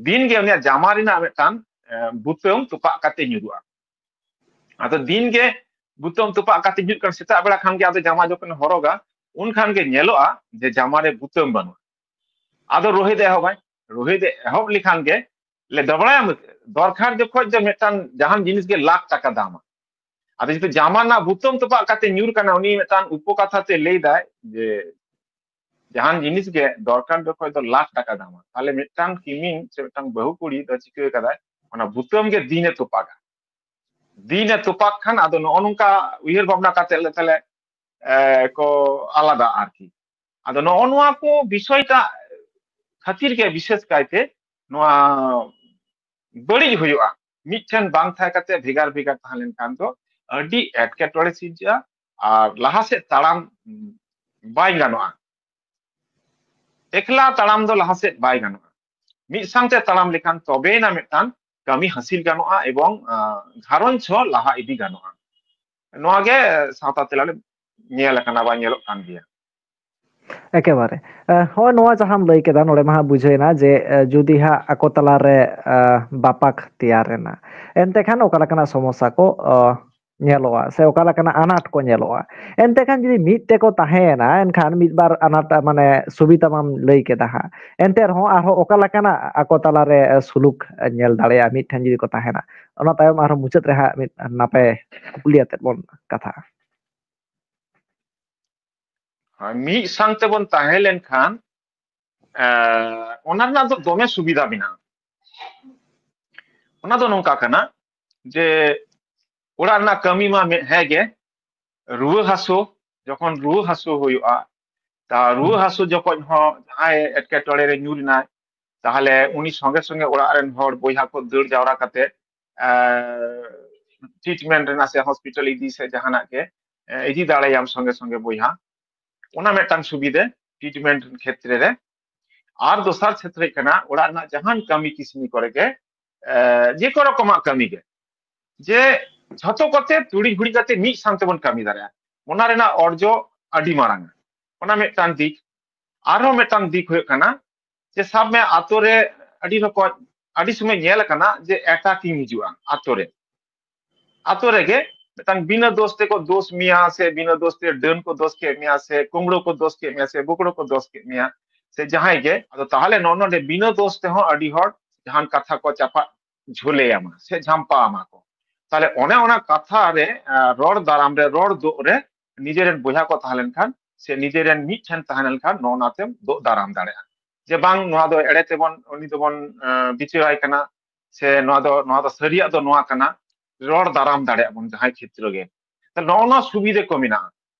ᱫᱤᱱ ᱜᱮ ᱩᱱᱤᱭᱟᱜ ᱡᱟᱢᱟ ᱨᱮᱱᱟᱜ ᱢᱤᱫᱴᱟᱝ, ᱮ, ᱵᱩᱛᱟᱹᱢ ᱛᱚᱯᱟᱜ ᱠᱟᱛᱮ ᱧᱩᱨᱩᱜᱼᱟ᱾ ᱟᱫᱚ ᱫᱤᱱ ᱜᱮ ᱵᱩᱛᱟᱹᱢ ᱛᱚᱯᱟᱜ ᱠᱟᱛᱮ ᱧᱩᱨᱩᱜ ᱠᱟᱱᱟ, ᱥᱮᱛᱟᱜ ᱵᱮᱲᱟ ᱠᱷᱟᱱ ᱜᱮ ᱟᱫᱚ ᱡᱟᱢᱟ ᱡᱚᱠᱷᱚᱱ ᱦᱚᱨᱚᱜᱟ, ᱩᱱ ᱠᱷᱟᱱ ᱜᱮ ᱧᱮᱞᱚᱜᱼᱟ ᱡᱮ ᱡᱟᱢᱟ ᱨᱮ ᱵᱩᱛᱟᱹᱢ ᱵᱟᱹᱱᱩᱜᱼᱟ᱾ ᱟᱫᱚ ᱨᱳᱦᱮᱫ ᱮ ᱮᱦᱚᱵᱟᱭ, ᱨᱳᱦᱮᱫ ᱮ ᱮᱦᱚᱵ ᱞᱮᱠᱷᱟᱱ ᱜᱮ ᱞᱮ ᱫᱚᱵᱲᱟᱭᱟᱢ, ᱫᱚᱨᱠᱟᱨ ᱡᱚᱠᱷᱚᱡ ᱫᱚ ᱢᱤᱫᱴᱟᱝ ᱡᱟᱦᱟᱱ ᱡᱤᱱᱤᱥ ᱜᱮ ᱞᱟᱠᱷ ᱴᱟᱠᱟ ᱫᱟᱢᱟ᱾ ᱟᱫᱚ ᱡᱩᱫᱤ ᱡᱟᱢᱟ ᱨᱮᱱᱟᱜ ᱵᱩᱛᱟᱹᱢ ᱛᱚᱯᱟᱜ ᱠᱟᱛᱮ ᱧᱩᱨ ᱠᱟᱱᱟ, ᱩᱱᱤ ᱢᱤᱫᱴᱟᱝ ᱩᱯᱚᱠᱟᱛᱷᱟ ᱛᱮ ᱞᱟᱹᱭ ᱫᱟᱭ ᱡᱮ ᱡᱟᱦᱟᱱ ᱡᱤᱱᱤᱥ ᱜᱮ ᱫᱚᱨᱠᱟᱨ ᱡᱚᱠᱷᱚᱡ ᱫᱚ ᱞᱟᱠᱷ ᱴᱟᱠᱟ ᱫᱟᱢᱟ᱾ ᱛᱟᱦᱞᱮ ᱢᱤᱫᱴᱟᱝ ᱠᱤᱢᱤᱱ ᱥᱮ ᱢᱤᱫᱴᱟᱝ ᱵᱟᱹᱦᱩ ᱠᱩᱲᱤ ᱫᱚ ᱪᱤᱠᱟᱹ ᱠᱟᱫᱟᱭ, ᱚᱱᱟ ᱵᱩᱛᱟᱹᱢ ᱜᱮ ᱫᱤᱱᱮ ᱛᱚᱯᱟᱜᱟ᱾ ᱫᱤᱱᱮ ᱛᱚᱯᱟᱜ ᱠᱷᱟᱱ ᱟᱫᱚ ᱱᱚᱜᱼᱚ ᱱᱚᱝᱠᱟ ᱩᱭᱦᱟᱹᱨ ᱵᱷᱟᱵᱽᱱᱟ ᱠᱟᱛᱮ ᱞᱮ ᱛᱟᱦᱞᱮ, ᱮ, ᱠᱚ ᱟᱞᱟᱫᱟ ᱟᱨᱠᱤ᱾ ᱟᱫᱚ ᱱᱚᱜᱼᱚ ᱱᱚᱣᱟ ᱠᱚ ᱵᱤᱥᱚᱭᱴᱟᱜ ᱠᱷᱟᱹᱛᱤᱨ ᱜᱮ ᱵᱤᱥᱮᱥ ᱠᱟᱭᱛᱮ ᱱᱚᱣᱟ ᱵᱟᱹᱲᱤᱡ ᱦᱩᱭᱩᱜᱼᱟ᱾ ᱢᱤᱫᱴᱷᱮᱱ ᱵᱟᱝ ᱛᱟᱦᱮᱸ ᱠᱟᱛᱮ ᱵᱷᱮᱜᱟᱨ ᱵᱷᱮᱜᱟᱨ ᱛᱟᱦᱮᱸ ᱞᱮᱱᱠᱷᱟᱱ ᱫᱚ ᱟᱹᱰᱤ ᱮᱴᱠᱮᱴᱚᱬᱮ ᱥᱤᱨᱡᱟᱹᱜᱼᱟ ᱟᱨ ᱞᱟᱦᱟ ᱥᱮᱫ ᱛᱟᱲᱟᱢ ᱵᱟᱭ ᱜᱟᱱᱚᱜᱼᱟ᱾ ᱮᱠᱞᱟ ᱛᱟᱲᱟᱢ ᱫᱚ ᱞᱟᱦᱟ ᱥᱮᱫ ᱵᱟᱭ ᱜᱟᱱᱚᱜᱼᱟ᱾ ᱢᱤᱫ ᱥᱟᱶᱛᱮ ᱛᱟᱲᱟᱢ ᱞᱮᱠᱷᱟᱱ ᱛᱚᱵᱮᱭᱮᱱᱟ ᱢᱤᱫᱴᱟᱝ ᱠᱟᱹᱢᱤ ᱦᱟᱹᱥᱤᱞ ᱜᱟᱱᱚᱜᱼᱟ ᱮᱵᱚᱝ, ᱟᱸ, ᱜᱷᱟᱨᱚᱸᱡᱽ ᱦᱚᱸ ᱞᱟᱦᱟ ᱤᱫᱤ ᱜᱟᱱᱚᱜᱼᱟ᱾ ᱱᱚᱣᱟ ᱜᱮ ᱥᱟᱶᱛᱟ ᱛᱟᱞᱟᱨᱮ ᱧᱮᱞ ᱟᱠᱟᱱᱟ ᱵᱟ ᱧᱮᱞᱚᱜ ᱠᱟᱱ ᱜᱮᱭᱟ᱾ ᱮᱠᱮᱵᱟᱨᱮ᱾ ᱮ, ᱦᱚᱸᱜᱼᱚᱭ ᱱᱚᱣᱟ ᱡᱟᱦᱟᱸᱢ ᱞᱟᱹᱭ ᱠᱮᱫᱟ, ᱱᱚᱰᱮ ᱢᱟ ᱦᱟᱸᱜ ᱵᱩᱡᱷᱟᱹᱣᱮᱱᱟ ᱡᱮ, ᱮ, ᱡᱩᱫᱤ ᱦᱟᱸᱜ ᱟᱠᱚ ᱛᱟᱞᱟᱨᱮ, ᱮ, ᱵᱟᱯᱟᱠ ᱛᱮᱭᱟᱨ ᱮᱱᱟ, ᱮᱱᱛᱮ ᱠᱷᱟᱱ ᱚᱠᱟ ᱞᱮᱠᱟᱱᱟᱜ ᱥᱚᱢᱚᱥᱥᱟ ᱠᱚ, ᱚ, ᱧᱮᱞᱚᱜᱼᱟ ᱥᱮ ᱚᱠᱟ ᱞᱮᱠᱟᱱᱟᱜ ᱟᱱᱟᱴ ᱠᱚ ᱧᱮᱞᱚᱜᱼᱟ᱾ ᱮᱱᱛᱮ ᱠᱷᱟᱱ ᱡᱩᱫᱤ ᱢᱤᱫ ᱛᱮᱠᱚ ᱛᱟᱦᱮᱸᱭᱮᱱᱟ, ᱮᱱᱠᱷᱟᱱ ᱢᱤᱫ ᱵᱟᱨ ᱟᱱᱟᱴ, ᱢᱟᱱᱮ, ᱥᱩᱵᱤᱫᱷᱟ ᱢᱟᱢ ᱞᱟᱹᱭ ᱠᱮᱫᱟ ᱦᱟᱸᱜ, ᱮᱱᱛᱮ ᱨᱮᱦᱚᱸ ᱟᱨᱦᱚᱸ ᱚᱠᱟ ᱞᱮᱠᱟᱱᱟᱜ ᱟᱠᱚ ᱛᱟᱞᱟᱨᱮ ᱥᱩᱞᱩᱠ ᱧᱮᱞ ᱫᱟᱲᱮᱭᱟᱜᱼᱟ ᱢᱤᱫ ᱴᱷᱮᱱ ᱡᱩᱫᱤ ᱠᱚ ᱛᱟᱦᱮᱱᱟ? ᱚᱱᱟ ᱛᱟᱭᱚᱢ ᱟᱨᱦᱚᱸ ᱢᱩᱪᱟᱹᱫ ᱨᱮ ᱦᱟᱸᱜ ᱢᱤᱫ ᱱᱟᱯᱟᱭ ᱠᱩᱠᱞᱤ ᱟᱛᱮᱫ ᱵᱚᱱ ᱠᱟᱛᱷᱟᱜᱼᱟ᱾ ᱦᱳᱭ, ᱢᱤᱫ ᱥᱟᱶ ᱛᱮᱵᱚᱱ ᱛᱟᱦᱮᱸ ᱞᱮᱱᱠᱷᱟᱱ, ᱮ, ᱚᱱᱟ ᱨᱮᱱᱟᱜ ᱫᱚ ᱫᱚᱢᱮ ᱥᱩᱵᱤᱫᱷᱟ ᱢᱮᱱᱟᱜᱼᱟ᱾ ᱚᱱᱟ ᱫᱚ ᱱᱚᱝᱠᱟ ᱠᱟᱱᱟ ᱡᱮ ᱚᱲᱟᱜ ᱨᱮᱱᱟᱜ ᱠᱟᱹᱢᱤ ᱢᱟ ᱢᱮ-, ᱦᱮᱸ ᱜᱮ, ᱨᱩᱣᱟᱹ ᱦᱟᱹᱥᱩ, ᱡᱚᱠᱷᱚᱱ ᱨᱩᱣᱟᱹ ᱦᱟᱹᱥᱩ ᱦᱩᱭᱩᱜᱼᱟ, ᱛᱟ ᱨᱩᱣᱟᱹ ᱦᱟᱹᱥᱩ ᱡᱚᱠᱷᱚᱡ ᱦᱚᱸ ᱡᱟᱦᱟᱸᱭ ᱮᱴᱠᱮᱴᱚᱬᱮ ᱨᱮ ᱧᱩᱨ ᱮᱱᱟᱭ, ᱛᱟᱦᱚᱞᱮ ᱩᱱᱤ ᱥᱚᱸᱜᱮ ᱥᱚᱸᱜᱮ ᱚᱲᱟᱜ ᱨᱮᱱ ᱦᱚᱲ ᱵᱚᱭᱦᱟ ᱠᱚ ᱫᱟᱹᱲ ᱡᱟᱣᱨᱟ ᱠᱟᱛᱮ, ᱮ, ᱴᱨᱤᱴᱢᱮᱱᱴ ᱨᱮᱱᱟᱜ ᱥᱮ ᱦᱚᱥᱯᱤᱴᱟᱞ ᱤᱫᱤ ᱥᱮ ᱡᱟᱦᱟᱱᱟᱜ ᱜᱮ, ᱮ, ᱤᱫᱤ ᱫᱟᱲᱮᱭᱟᱢ ᱥᱚᱸᱜᱮ ᱥᱚᱸᱜᱮ ᱵᱚᱭᱦᱟ᱾ ᱚᱱᱟ ᱢᱤᱫᱴᱟᱝ ᱥᱩᱵᱤᱫᱷᱟ ᱴᱨᱤᱴᱢᱮᱱᱴ ᱠᱷᱮᱛᱨᱮ ᱨᱮ᱾ ᱟᱨ ᱫᱚᱥᱟᱨ ᱠᱷᱮᱛᱨᱮ ᱠᱟᱱᱟ ᱚᱲᱟᱜ ᱨᱮᱱᱟᱜ ᱡᱟᱦᱟᱱ ᱠᱟᱹᱢᱤ ᱠᱤᱥᱱᱤ ᱠᱚᱨᱮ ᱜᱮ, ᱮ, ᱡᱮ ᱠᱚ ᱨᱚᱠᱚᱢᱟᱜ ᱠᱟᱹᱢᱤ ᱜᱮ, ᱡᱮ ᱡᱷᱚᱛᱚ ᱠᱚᱛᱮ ᱛᱩᱲᱤ ᱜᱷᱩᱲᱤ ᱠᱟᱛᱮ ᱢᱤᱫ ᱥᱟᱶ ᱛᱮᱵᱚᱱ ᱠᱟᱹᱢᱤ ᱫᱟᱲᱮᱭᱟᱜᱼᱟ᱾ ᱚᱱᱟ ᱨᱮᱱᱟᱜ ᱚᱨᱡᱚ ᱟᱹᱰᱤ ᱢᱟᱨᱟᱝ᱾ ᱚᱱᱟ ᱢᱤᱫᱴᱟᱝ ᱫᱤᱠ᱾ ᱟᱨᱦᱚᱸ ᱢᱤᱫᱴᱟᱝ ᱫᱤᱠ ᱦᱩᱭᱩᱜ ᱠᱟᱱᱟ ᱡᱮ ᱥᱟᱵ ᱢᱮ ᱟᱛᱳ ᱨᱮ ᱟᱹᱰᱤ ᱨᱚᱠᱚᱢ, ᱟᱹᱰᱤ ᱥᱚᱢᱚᱭ ᱧᱮᱞ ᱟᱠᱟᱱᱟ ᱡᱮ ᱮᱴᱟᱠᱤᱝ ᱦᱤᱡᱩᱜᱼᱟ ᱟᱛᱳ ᱨᱮ᱾ ᱟᱛᱳ ᱨᱮᱜᱮ ᱢᱤᱫᱴᱟᱝ ᱵᱤᱱᱟᱹ ᱫᱳᱥ ᱛᱮᱠᱚ ᱫᱳᱥ ᱢᱮᱭᱟ, ᱥᱮ ᱵᱤᱱᱟᱹ ᱫᱳᱥ ᱛᱮ ᱰᱟᱹᱱ ᱠᱚ ᱫᱳᱥ ᱠᱮᱫ ᱢᱮᱭᱟ, ᱥᱮ ᱠᱩᱢᱵᱽᱲᱳ ᱠᱚ ᱫᱳᱥ ᱠᱮᱫ ᱢᱮᱭᱟ, ᱥᱮ ᱵᱳᱠᱲᱳ ᱠᱚ ᱫᱳᱥ ᱠᱮᱫ ᱢᱮᱭᱟ, ᱥᱮ ᱡᱟᱦᱟᱸᱭ ᱜᱮ᱾ ᱟᱫᱚ ᱛᱟᱦᱚᱞᱮ ᱱᱚᱜᱼᱚ ᱱᱚᱰᱮ ᱵᱤᱱᱟᱹ ᱫᱳᱥ ᱛᱮᱦᱚᱸ ᱟᱹᱰᱤ ᱦᱚᱲ ᱡᱟᱦᱟᱱ ᱠᱟᱛᱷᱟ ᱠᱚ ᱪᱟᱯᱟᱫ ᱡᱷᱩᱞᱮ ᱟᱢᱟ ᱥᱮ ᱡᱷᱟᱢᱯᱟ ᱟᱢᱟ ᱠᱚ᱾ ᱛᱟᱦᱚᱞᱮ ᱚᱱᱮ ᱚᱱᱟ ᱠᱟᱛᱷᱟ ᱨᱮ, ᱟᱸ, ᱨᱚᱲ ᱫᱟᱨᱟᱢ ᱨᱮ, ᱨᱚᱲ ᱫᱳᱜ ᱨᱮ ᱱᱤᱡᱮᱨᱮᱱ ᱵᱚᱭᱦᱟ ᱠᱚ ᱛᱟᱦᱮᱸ ᱞᱮᱱᱠᱷᱟᱱ ᱥᱮ ᱱᱤᱡᱮᱨᱮᱱ ᱢᱤᱫ ᱴᱷᱮᱱ ᱛᱟᱦᱮᱸ ᱞᱮᱱᱠᱷᱟᱱ ᱱᱚᱜᱼᱚ ᱱᱟᱛᱮᱢ ᱫᱳᱜ ᱫᱟᱨᱟᱢ ᱫᱟᱲᱮᱭᱟᱜᱼᱟ᱾ ᱡᱮ ᱵᱟᱝ, ᱱᱚᱣᱟ ᱫᱚ ᱮᱲᱮ ᱛᱮᱵᱚᱱ, ᱩᱱᱤ ᱫᱚᱵᱚᱱ, ᱟᱸ, ᱵᱤᱪᱟᱹᱨᱟᱭ ᱠᱟᱱᱟ, ᱥᱮ ᱱᱚᱣᱟ ᱫᱚ, ᱱᱚᱣᱟ ᱫᱚ ᱥᱟᱹᱨᱤᱭᱟᱜ ᱫᱚ ᱱᱚᱣᱟ ᱠᱟᱱᱟ, ᱨᱚᱲ ᱫᱟᱨᱟᱢ ᱫᱟᱲᱮᱭᱟᱜ ᱵᱚᱱ ᱡᱟᱦᱟᱸᱭ ᱠᱷᱮᱛᱨᱚ ᱜᱮ᱾ ᱛᱟᱦᱞᱮ ᱱᱚᱜᱼᱚ ᱱᱚᱣᱟ ᱥᱩᱵᱤᱫᱷᱟ ᱠᱚ ᱢᱮᱱᱟᱜᱼᱟ᱾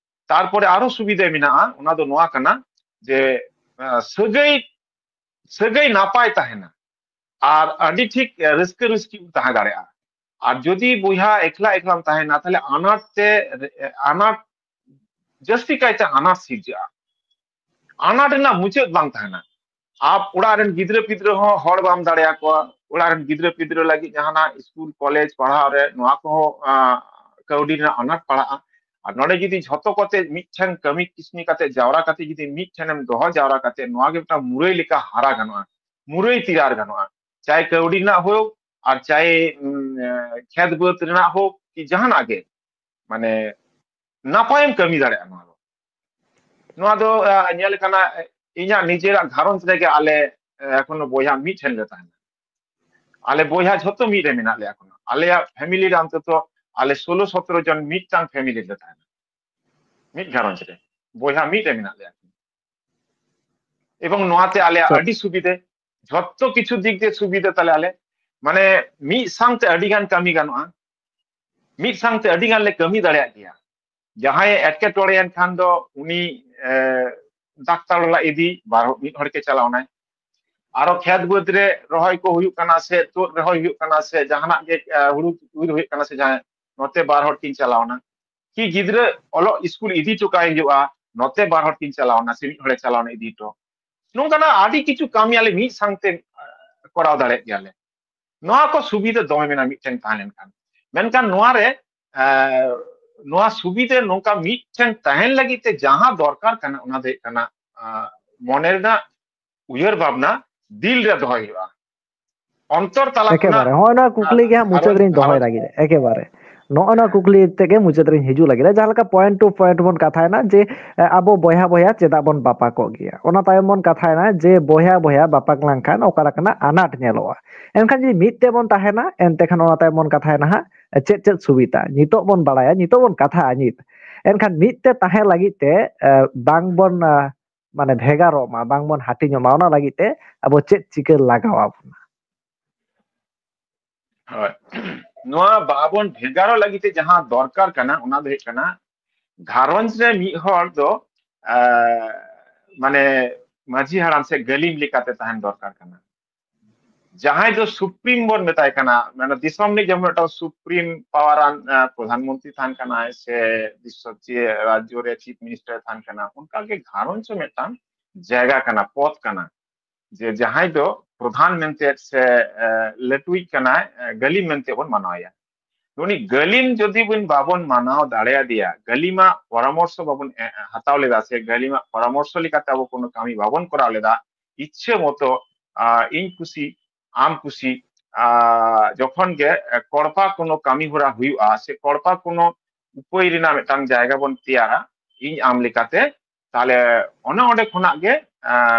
ᱛᱟᱨᱯᱚᱨᱮ ᱟᱨᱚ ᱥᱩᱵᱤᱫᱷᱟ ᱢᱮᱱᱟᱜᱼᱟ, ᱚᱱᱟ ᱫᱚ ᱱᱚᱣᱟ ᱠᱟᱱᱟ ᱡᱮ, ᱟᱸ, ᱥᱟᱹᱜᱟᱹᱭ, ᱥᱟᱹᱜᱟᱹᱭ ᱱᱟᱯᱟᱭ ᱛᱟᱦᱮᱱᱟ ᱟᱨ ᱟᱹᱰᱤ ᱴᱷᱤᱠ, ᱟᱸ, ᱨᱟᱹᱥᱠᱟᱹ ᱨᱟᱹᱥᱠᱤ ᱛᱟᱦᱮᱸ ᱫᱟᱲᱮᱭᱟᱜᱼᱟ᱾ ᱟᱨ ᱡᱩᱫᱤ ᱵᱚᱭᱦᱟ ᱮᱠᱞᱟ ᱮᱠᱞᱟᱢ ᱛᱟᱦᱮᱱᱟ, ᱛᱟᱦᱞᱮ ᱟᱱᱟᱴ ᱛᱮ, ᱟᱱᱟᱴ, ᱡᱟᱹᱥᱛᱤ ᱠᱟᱭᱛᱮ ᱟᱱᱟᱴ ᱥᱤᱨᱡᱟᱹᱜᱼᱟ᱾ ᱟᱱᱟᱴ ᱨᱮᱱᱟᱜ ᱢᱩᱪᱟᱹᱫ ᱵᱟᱝ ᱛᱟᱦᱮᱱᱟ᱾ ᱟᱨ ᱚᱲᱟᱜ ᱨᱮᱱ ᱜᱤᱫᱽᱨᱟᱹ ᱯᱤᱫᱽᱨᱟᱹ ᱦᱚᱸ ᱦᱚᱲ ᱵᱟᱢ ᱫᱟᱲᱮᱭᱟᱠᱚᱣᱟ, ᱚᱲᱟᱜ ᱨᱮᱱ ᱜᱤᱫᱽᱨᱟᱹ ᱯᱤᱫᱽᱨᱟᱹ ᱞᱟᱹᱜᱤᱫ ᱡᱟᱦᱟᱱᱟᱜ ᱥᱠᱩᱞ, ᱠᱚᱞᱮᱡᱽ ᱯᱟᱲᱦᱟᱣ ᱨᱮ ᱱᱚᱣᱟ ᱠᱚᱦᱚᱸ, ᱟᱸ, ᱠᱟᱹᱣᱰᱤ ᱨᱮᱱᱟᱜ ᱟᱱᱟᱴ ᱯᱟᱲᱟᱜᱼᱟ᱾ ᱟᱨ ᱱᱚᱰᱮ ᱡᱩᱫᱤ ᱡᱷᱚᱛᱚ ᱠᱚᱛᱮ ᱢᱤᱫᱴᱷᱮᱱ ᱠᱟᱹᱢᱤ ᱠᱤᱥᱱᱤ ᱠᱟᱛᱮ, ᱡᱟᱣᱨᱟ ᱠᱟᱛᱮ ᱡᱩᱫᱤ ᱢᱤᱫ ᱴᱷᱮᱱᱮᱢ ᱫᱚᱦᱚ ᱡᱟᱣᱨᱟ ᱠᱟᱛᱮ, ᱱᱚᱣᱟ ᱜᱮ ᱢᱤᱫᱴᱟᱝ ᱢᱩᱨᱟᱹᱭ ᱞᱮᱠᱟ ᱦᱟᱨᱟ ᱜᱟᱱᱚᱜᱼᱟ, ᱢᱩᱨᱟᱹᱭ ᱛᱮᱭᱟᱨ ᱜᱟᱱᱚᱜᱼᱟ, ᱪᱟᱭ ᱠᱟᱹᱣᱰᱤ ᱨᱮᱱᱟᱜ ᱦᱳᱠ ᱟᱨ ᱪᱟᱭ, ᱩᱸ, ᱠᱷᱮᱛ ᱵᱟᱹᱫᱽ ᱨᱮᱱᱟᱜ ᱦᱳᱠ, ᱠᱤ ᱡᱟᱦᱟᱱᱟᱜ ᱜᱮ, ᱢᱟᱱᱮ, ᱱᱟᱯᱟᱭᱮᱢ ᱠᱟᱹᱢᱤ ᱫᱟᱲᱮᱭᱟᱜᱼᱟ᱾ ᱱᱚᱣᱟ ᱫᱚ, ᱱᱚᱣᱟ ᱫᱚ, ᱟᱸ, ᱧᱮᱞ ᱠᱟᱱᱟ, ᱤᱧᱟᱹᱜ ᱱᱤᱡᱮᱨᱟᱜ ᱜᱷᱟᱨᱚᱸᱡᱽ ᱨᱮᱜᱮ ᱟᱞᱮ, ᱟᱸ, ᱮᱠᱷᱚᱱᱳ ᱵᱚᱭᱦᱟ ᱢᱤᱫ ᱴᱷᱮᱱ ᱞᱮ ᱛᱟᱦᱮᱱᱟ᱾ ᱟᱞᱮ ᱵᱚᱭᱦᱟ ᱡᱷᱚᱛᱚ ᱢᱤᱫ ᱨᱮ ᱢᱮᱱᱟᱜ ᱞᱮᱭᱟ ᱮᱠᱷᱚᱱᱳ᱾ ᱟᱞᱮᱭᱟᱜ ᱯᱷᱮᱢᱤᱞᱤ ᱨᱮ ᱚᱱᱛᱚᱛᱚ ᱟᱞᱮ ᱥᱳᱞᱳ ᱥᱚᱛᱨᱚ ᱡᱚᱱ ᱢᱤᱫᱴᱟᱝ ᱯᱷᱮᱢᱤᱞᱤ ᱨᱮ ᱛᱟᱦᱮᱱᱟ, ᱢᱤᱫ ᱜᱷᱟᱨᱚᱸᱡᱽ ᱨᱮ ᱵᱚᱭᱦᱟ ᱢᱤᱫ ᱨᱮ ᱢᱮᱱᱟᱜ ᱞᱮᱭᱟ᱾ ᱮᱵᱚᱝ ᱱᱚᱣᱟᱛᱮ ᱟᱞᱮᱭᱟᱜ ᱛᱚ ᱟᱹᱰᱤ ᱥᱩᱵᱤᱫᱷᱟ, ᱡᱷᱚᱛᱚ ᱠᱤᱪᱷᱩ ᱫᱤᱠ ᱫᱤᱭᱮ ᱥᱩᱵᱤᱫᱷᱟ ᱛᱟᱞᱮ ᱟᱞᱮ᱾ ᱢᱟᱱᱮ ᱢᱤᱫ ᱥᱟᱶᱛᱮ ᱟᱹᱰᱤ ᱜᱟᱱ ᱠᱟᱹᱢᱤ ᱜᱟᱱᱚᱜᱼᱟ, ᱢᱤᱫ ᱥᱟᱶᱛᱮ ᱟᱹᱰᱤ ᱜᱟᱱ ᱞᱮ ᱠᱟᱹᱢᱤ ᱫᱟᱲᱮᱭᱟᱜ ᱜᱮᱭᱟ᱾ ᱡᱟᱦᱟᱸᱭ ᱮᱴᱠᱮᱴᱚᱬᱮᱭᱮᱱ ᱠᱷᱟᱱ ᱫᱚ ᱩᱱᱤ, ᱮ, ᱰᱟᱠᱛᱟᱨ ᱚᱲᱟᱜ ᱤᱫᱤ ᱵᱟᱨ ᱦᱚᱲ, ᱢᱤᱫ ᱦᱚᱲ ᱜᱮ ᱪᱟᱞᱟᱣ ᱮᱱᱟᱭ᱾ ᱟᱨᱚ ᱠᱷᱮᱛ ᱵᱟᱹᱫᱽ ᱨᱮ ᱨᱚᱦᱚᱭ ᱠᱚ ᱦᱩᱭᱩᱜ ᱠᱟᱱᱟ ᱥᱮ ᱛᱩᱫ ᱨᱚᱦᱚᱭ ᱦᱩᱭᱩᱜ ᱠᱟᱱᱟ ᱥᱮ ᱡᱟᱦᱟᱱᱟᱜ ᱜᱮ, ᱮ, ᱦᱩᱲᱩ ᱤᱨ ᱦᱩᱭᱩᱜ ᱠᱟᱱᱟ ᱥᱮ ᱡᱟᱦᱟᱸ, ᱱᱚᱛᱮ ᱵᱟᱨ ᱦᱚᱲ ᱠᱤᱱ ᱪᱟᱞᱟᱣ ᱮᱱᱟ᱾ ᱠᱤ ᱜᱤᱫᱽᱨᱟᱹ ᱚᱞᱚᱜ ᱥᱠᱩᱞ ᱤᱫᱤ ᱦᱚᱴᱚ ᱠᱟᱭ ᱦᱩᱭᱩᱜᱼᱟ, ᱱᱚᱛᱮ ᱵᱟᱨ ᱦᱚᱲ ᱠᱤᱱ ᱪᱟᱞᱟᱣ ᱮᱱᱟ ᱥᱮ ᱢᱤᱫ ᱦᱚᱲᱮ ᱪᱟᱞᱟᱣ ᱮᱱᱟ ᱤᱫᱤ ᱦᱚᱴᱚ᱾ ᱱᱚᱝᱠᱟᱱᱟᱜ ᱟᱹᱰᱤ ᱠᱤᱪᱷᱩ ᱠᱟᱹᱢᱤ ᱟᱞᱮ ᱢᱤᱫ ᱥᱟᱶᱛᱮ, ᱮ, ᱠᱚᱨᱟᱣ ᱫᱟᱲᱮᱭᱟᱜ ᱜᱮᱭᱟᱞᱮ᱾ ᱱᱚᱣᱟ ᱠᱚ ᱥᱩᱵᱤᱫᱷᱟ ᱫᱚᱢᱮ ᱢᱮᱱᱟᱜᱼᱟ ᱢᱤᱫᱴᱷᱮᱱ ᱛᱟᱦᱮᱸ ᱞᱮᱱᱠᱷᱟᱱ᱾ ᱢᱮᱱᱠᱷᱟᱱ ᱱᱚᱣᱟ ᱨᱮ, ᱮ, ᱱᱚᱣᱟ ᱥᱩᱵᱤᱫᱷᱟ ᱱᱚᱝᱠᱟ ᱢᱤᱫᱴᱷᱮᱱ ᱛᱟᱦᱮᱱ ᱞᱟᱹᱜᱤᱫ ᱛᱮ ᱡᱟᱦᱟᱸ ᱫᱚᱨᱠᱟᱨ ᱠᱟᱱᱟ, ᱚᱱᱟ ᱫᱚ ᱦᱩᱭᱩᱜ ᱠᱟᱱᱟ, ᱟᱸ, ᱢᱚᱱᱮ ᱨᱮᱱᱟᱜ ᱩᱭᱦᱟᱹᱨ ᱵᱷᱟᱵᱽᱱᱟ ᱫᱤᱞ ᱨᱮ ᱫᱚᱦᱚᱭ ᱦᱩᱭᱩᱜᱼᱟ᱾ ᱚᱱᱛᱚᱨ ᱛᱟᱞᱟ ᱠᱷᱚᱱᱟᱜ ᱮᱠᱮᱵᱟᱨᱮ ᱱᱚᱜᱼᱚᱭ ᱱᱚᱣᱟ ᱠᱩᱠᱞᱤ ᱜᱮ ᱦᱟᱸᱜ ᱢᱩᱪᱟᱹᱫ ᱜᱷᱟᱨᱚᱸᱡᱽ, ᱨᱤᱧ ᱫᱚᱦᱚᱭ ᱜᱷᱟᱨᱚᱸᱡᱽ ᱞᱟᱹᱜᱤᱫ᱾ ᱮᱠᱮᱵᱟᱨᱮ ᱱᱚᱜᱼᱚᱭ ᱱᱚᱣᱟ ᱦᱮᱸ᱾ ᱠᱩᱠᱞᱤ ᱛᱮᱜᱮ ᱢᱩᱪᱟᱹᱫ ᱨᱤᱧ ᱦᱤᱡᱩᱜ ᱞᱟᱹᱜᱤᱫ᱾ ᱡᱟᱦᱟᱸ ᱞᱮᱠᱟ point to point ᱵᱚᱱ ᱠᱟᱛᱷᱟᱭᱮᱱᱟ ᱡᱮ, ᱮ, ᱟᱵᱚ ᱵᱚᱭᱦᱟ ᱵᱚᱭᱦᱟ ᱪᱮᱫᱟᱜ ᱵᱚᱱ ᱵᱟᱯᱟᱠᱚᱜ ᱜᱮᱭᱟ, ᱚᱱᱟ ᱛᱟᱭᱚᱢ ᱵᱚᱱ ᱠᱟᱛᱷᱟᱭᱮᱱᱟ ᱡᱮ ᱵᱚᱭᱦᱟ ᱵᱚᱭᱦᱟ ᱵᱟᱯᱟᱠ ᱞᱮᱱᱠᱷᱟᱱ ᱚᱠᱟ ᱞᱮᱠᱟᱱᱟᱜ ᱟᱱᱟᱴ ᱧᱮᱞᱚᱜᱼᱟ᱾ ᱮᱱᱠᱷᱟᱱ ᱡᱩᱫᱤ ᱢᱤᱫ ᱛᱮᱵᱚᱱ ᱛᱟᱦᱮᱱᱟ, ᱮᱱᱛᱮ ᱠᱷᱟᱱ ᱚᱱᱟ ᱛᱟᱭᱚᱢ ᱵᱚᱱ ᱠᱟᱛᱷᱟᱭᱮᱱᱟ ᱦᱟᱸᱜ ᱪᱮᱫ ᱪᱮᱫ ᱥᱩᱵᱤᱫᱷᱟ᱾ ᱱᱤᱛᱚᱜ ᱵᱚᱱ ᱵᱟᱲᱟᱭᱟ, ᱱᱤᱛᱚᱜ ᱵᱚᱱ ᱠᱟᱛᱷᱟᱜᱼᱟ ᱱᱤᱛ᱾ ᱮᱱᱠᱷᱟᱱ ᱢᱤᱫ ᱛᱮ ᱛᱟᱦᱮᱸ ᱞᱟᱹᱜᱤᱫ ᱛᱮ, ᱮ, ᱵᱟᱝ ᱵᱚᱱ, ᱮ, ᱢᱟᱱᱮ ᱵᱷᱮᱜᱟᱨᱚᱜ ᱢᱟ, ᱵᱟᱝ ᱵᱚᱱ ᱦᱟᱹᱴᱤᱧᱚᱜ ᱢᱟ, ᱚᱱᱟ ᱞᱟᱹᱜᱤᱫ ᱛᱮ ᱟᱵᱚ ᱪᱮᱫ ᱪᱤᱠᱟᱹ ᱞᱟᱜᱟᱣ ᱟᱵᱚᱱᱟ? ᱦᱳᱭ᱾ ᱱᱚᱣᱟ ᱵᱟᱵᱚᱱ ᱵᱷᱮᱜᱟᱨᱚᱜ ᱞᱟᱹᱜᱤᱫ ᱛᱮ ᱡᱟᱦᱟᱸ ᱫᱚᱨᱠᱟᱨ ᱠᱟᱱᱟ, ᱚᱱᱟ ᱫᱚ ᱦᱩᱭᱩᱜ ᱠᱟᱱᱟ, ᱜᱷᱟᱨᱚᱸᱡᱽ ᱨᱮ ᱢᱤᱫ ᱦᱚᱲ ᱫᱚ, ᱮ, ᱢᱟᱱᱮ, ᱢᱟᱹᱡᱷᱤ ᱦᱟᱲᱟᱢ ᱥᱮ ᱜᱟᱹᱞᱤᱢ ᱞᱮᱠᱟᱛᱮ ᱛᱟᱦᱮᱱ ᱫᱚᱨᱠᱟᱨ ᱠᱟᱱᱟ᱾ ᱡᱟᱦᱟᱸᱭ ᱫᱚ ᱥᱩᱯᱨᱤᱢ ᱵᱚᱱ ᱢᱮᱛᱟᱭ ᱠᱟᱱᱟ, ᱢᱟᱱᱮ, ᱫᱤᱥᱚᱢ ᱨᱤᱱᱤᱡ ᱡᱮᱢᱚᱱ ᱢᱤᱫᱴᱟᱝ ᱥᱩᱯᱨᱤᱢ ᱯᱟᱣᱟᱨ ᱟᱱ, ᱮ, ᱯᱨᱚᱫᱷᱟᱱ ᱢᱚᱱᱛᱨᱤ ᱛᱟᱦᱮᱱ ᱠᱟᱱᱟᱭ ᱥᱮ ᱫᱤᱥᱚᱢ ᱪᱮ ᱨᱟᱡᱽᱡᱚ ᱨᱮ ᱪᱤᱯ ᱢᱤᱱᱤᱥᱴᱟᱨ ᱛᱟᱦᱮᱱ ᱠᱟᱱᱟ, ᱚᱱᱠᱟᱜᱮ ᱜᱷᱟᱨᱚᱸᱡᱽ ᱦᱚᱸ ᱢᱤᱫᱴᱟᱝ ᱡᱟᱭᱜᱟ ᱠᱟᱱᱟ, ᱯᱚᱫᱽ ᱠᱟᱱᱟ᱾ ᱡᱮ ᱡᱟᱦᱟᱸᱭ ᱫᱚ ᱯᱨᱚᱫᱷᱟᱱ ᱢᱮᱱᱛᱮ ᱥᱮ, ᱮ, ᱞᱟᱹᱴᱩᱭᱤᱡ ᱠᱟᱱᱟᱭ, ᱮ, ᱜᱟᱹᱞᱤᱢ ᱢᱮᱱᱛᱮ ᱵᱚᱱ ᱢᱟᱱᱟᱣᱮᱭᱟ᱾ ᱩᱱᱤ ᱜᱟᱹᱞᱤᱢ ᱡᱩᱫᱤ ᱵᱚᱱ ᱵᱟᱵᱚᱱ ᱢᱟᱱᱟᱣ ᱫᱟᱲᱮᱭᱟᱫᱮᱭᱟ, ᱜᱟᱹᱞᱤᱢᱟᱜ ᱯᱚᱨᱟᱢᱚᱨᱥᱚ ᱵᱟᱵᱚᱱ, ᱮ, ᱦᱟᱛᱟᱣ ᱞᱮᱫᱟ ᱥᱮ ᱜᱟᱹᱞᱤᱢᱟᱜ ᱯᱚᱨᱟᱢᱚᱨᱥᱚ ᱞᱮᱠᱟᱛᱮ ᱟᱵᱚ ᱠᱳᱱᱳ ᱠᱟᱹᱢᱤ ᱵᱟᱵᱚᱱ ᱠᱚᱨᱟᱣ ᱞᱮᱫᱟ, ᱤᱪᱪᱷᱟᱹ ᱢᱚᱛᱚ, ᱟ, ᱤᱧ ᱠᱩᱥᱤ, ᱟᱢ ᱠᱩᱥᱤ, ᱟ, ᱡᱚᱠᱷᱚᱱ ᱜᱮ, ᱮ, ᱠᱚᱲᱯᱟ ᱠᱳᱱᱳ ᱠᱟᱹᱢᱤ ᱦᱚᱨᱟ ᱦᱩᱭᱩᱜᱼᱟ ᱥᱮ ᱠᱚᱲᱯᱟ ᱠᱳᱱᱳ ᱩᱯᱟᱹᱭ ᱨᱮᱱᱟᱜ ᱢᱤᱫᱴᱟᱝ ᱡᱟᱭᱜᱟ ᱵᱚᱱ ᱛᱮᱭᱟᱨᱟ, ᱤᱧ ᱟᱢ ᱞᱮᱠᱟᱛᱮ, ᱛᱟᱦᱞᱮ ᱚᱱᱮ ᱚᱸᱰᱮ ᱠᱷᱚᱱᱟᱜ ᱜᱮ, ᱮ,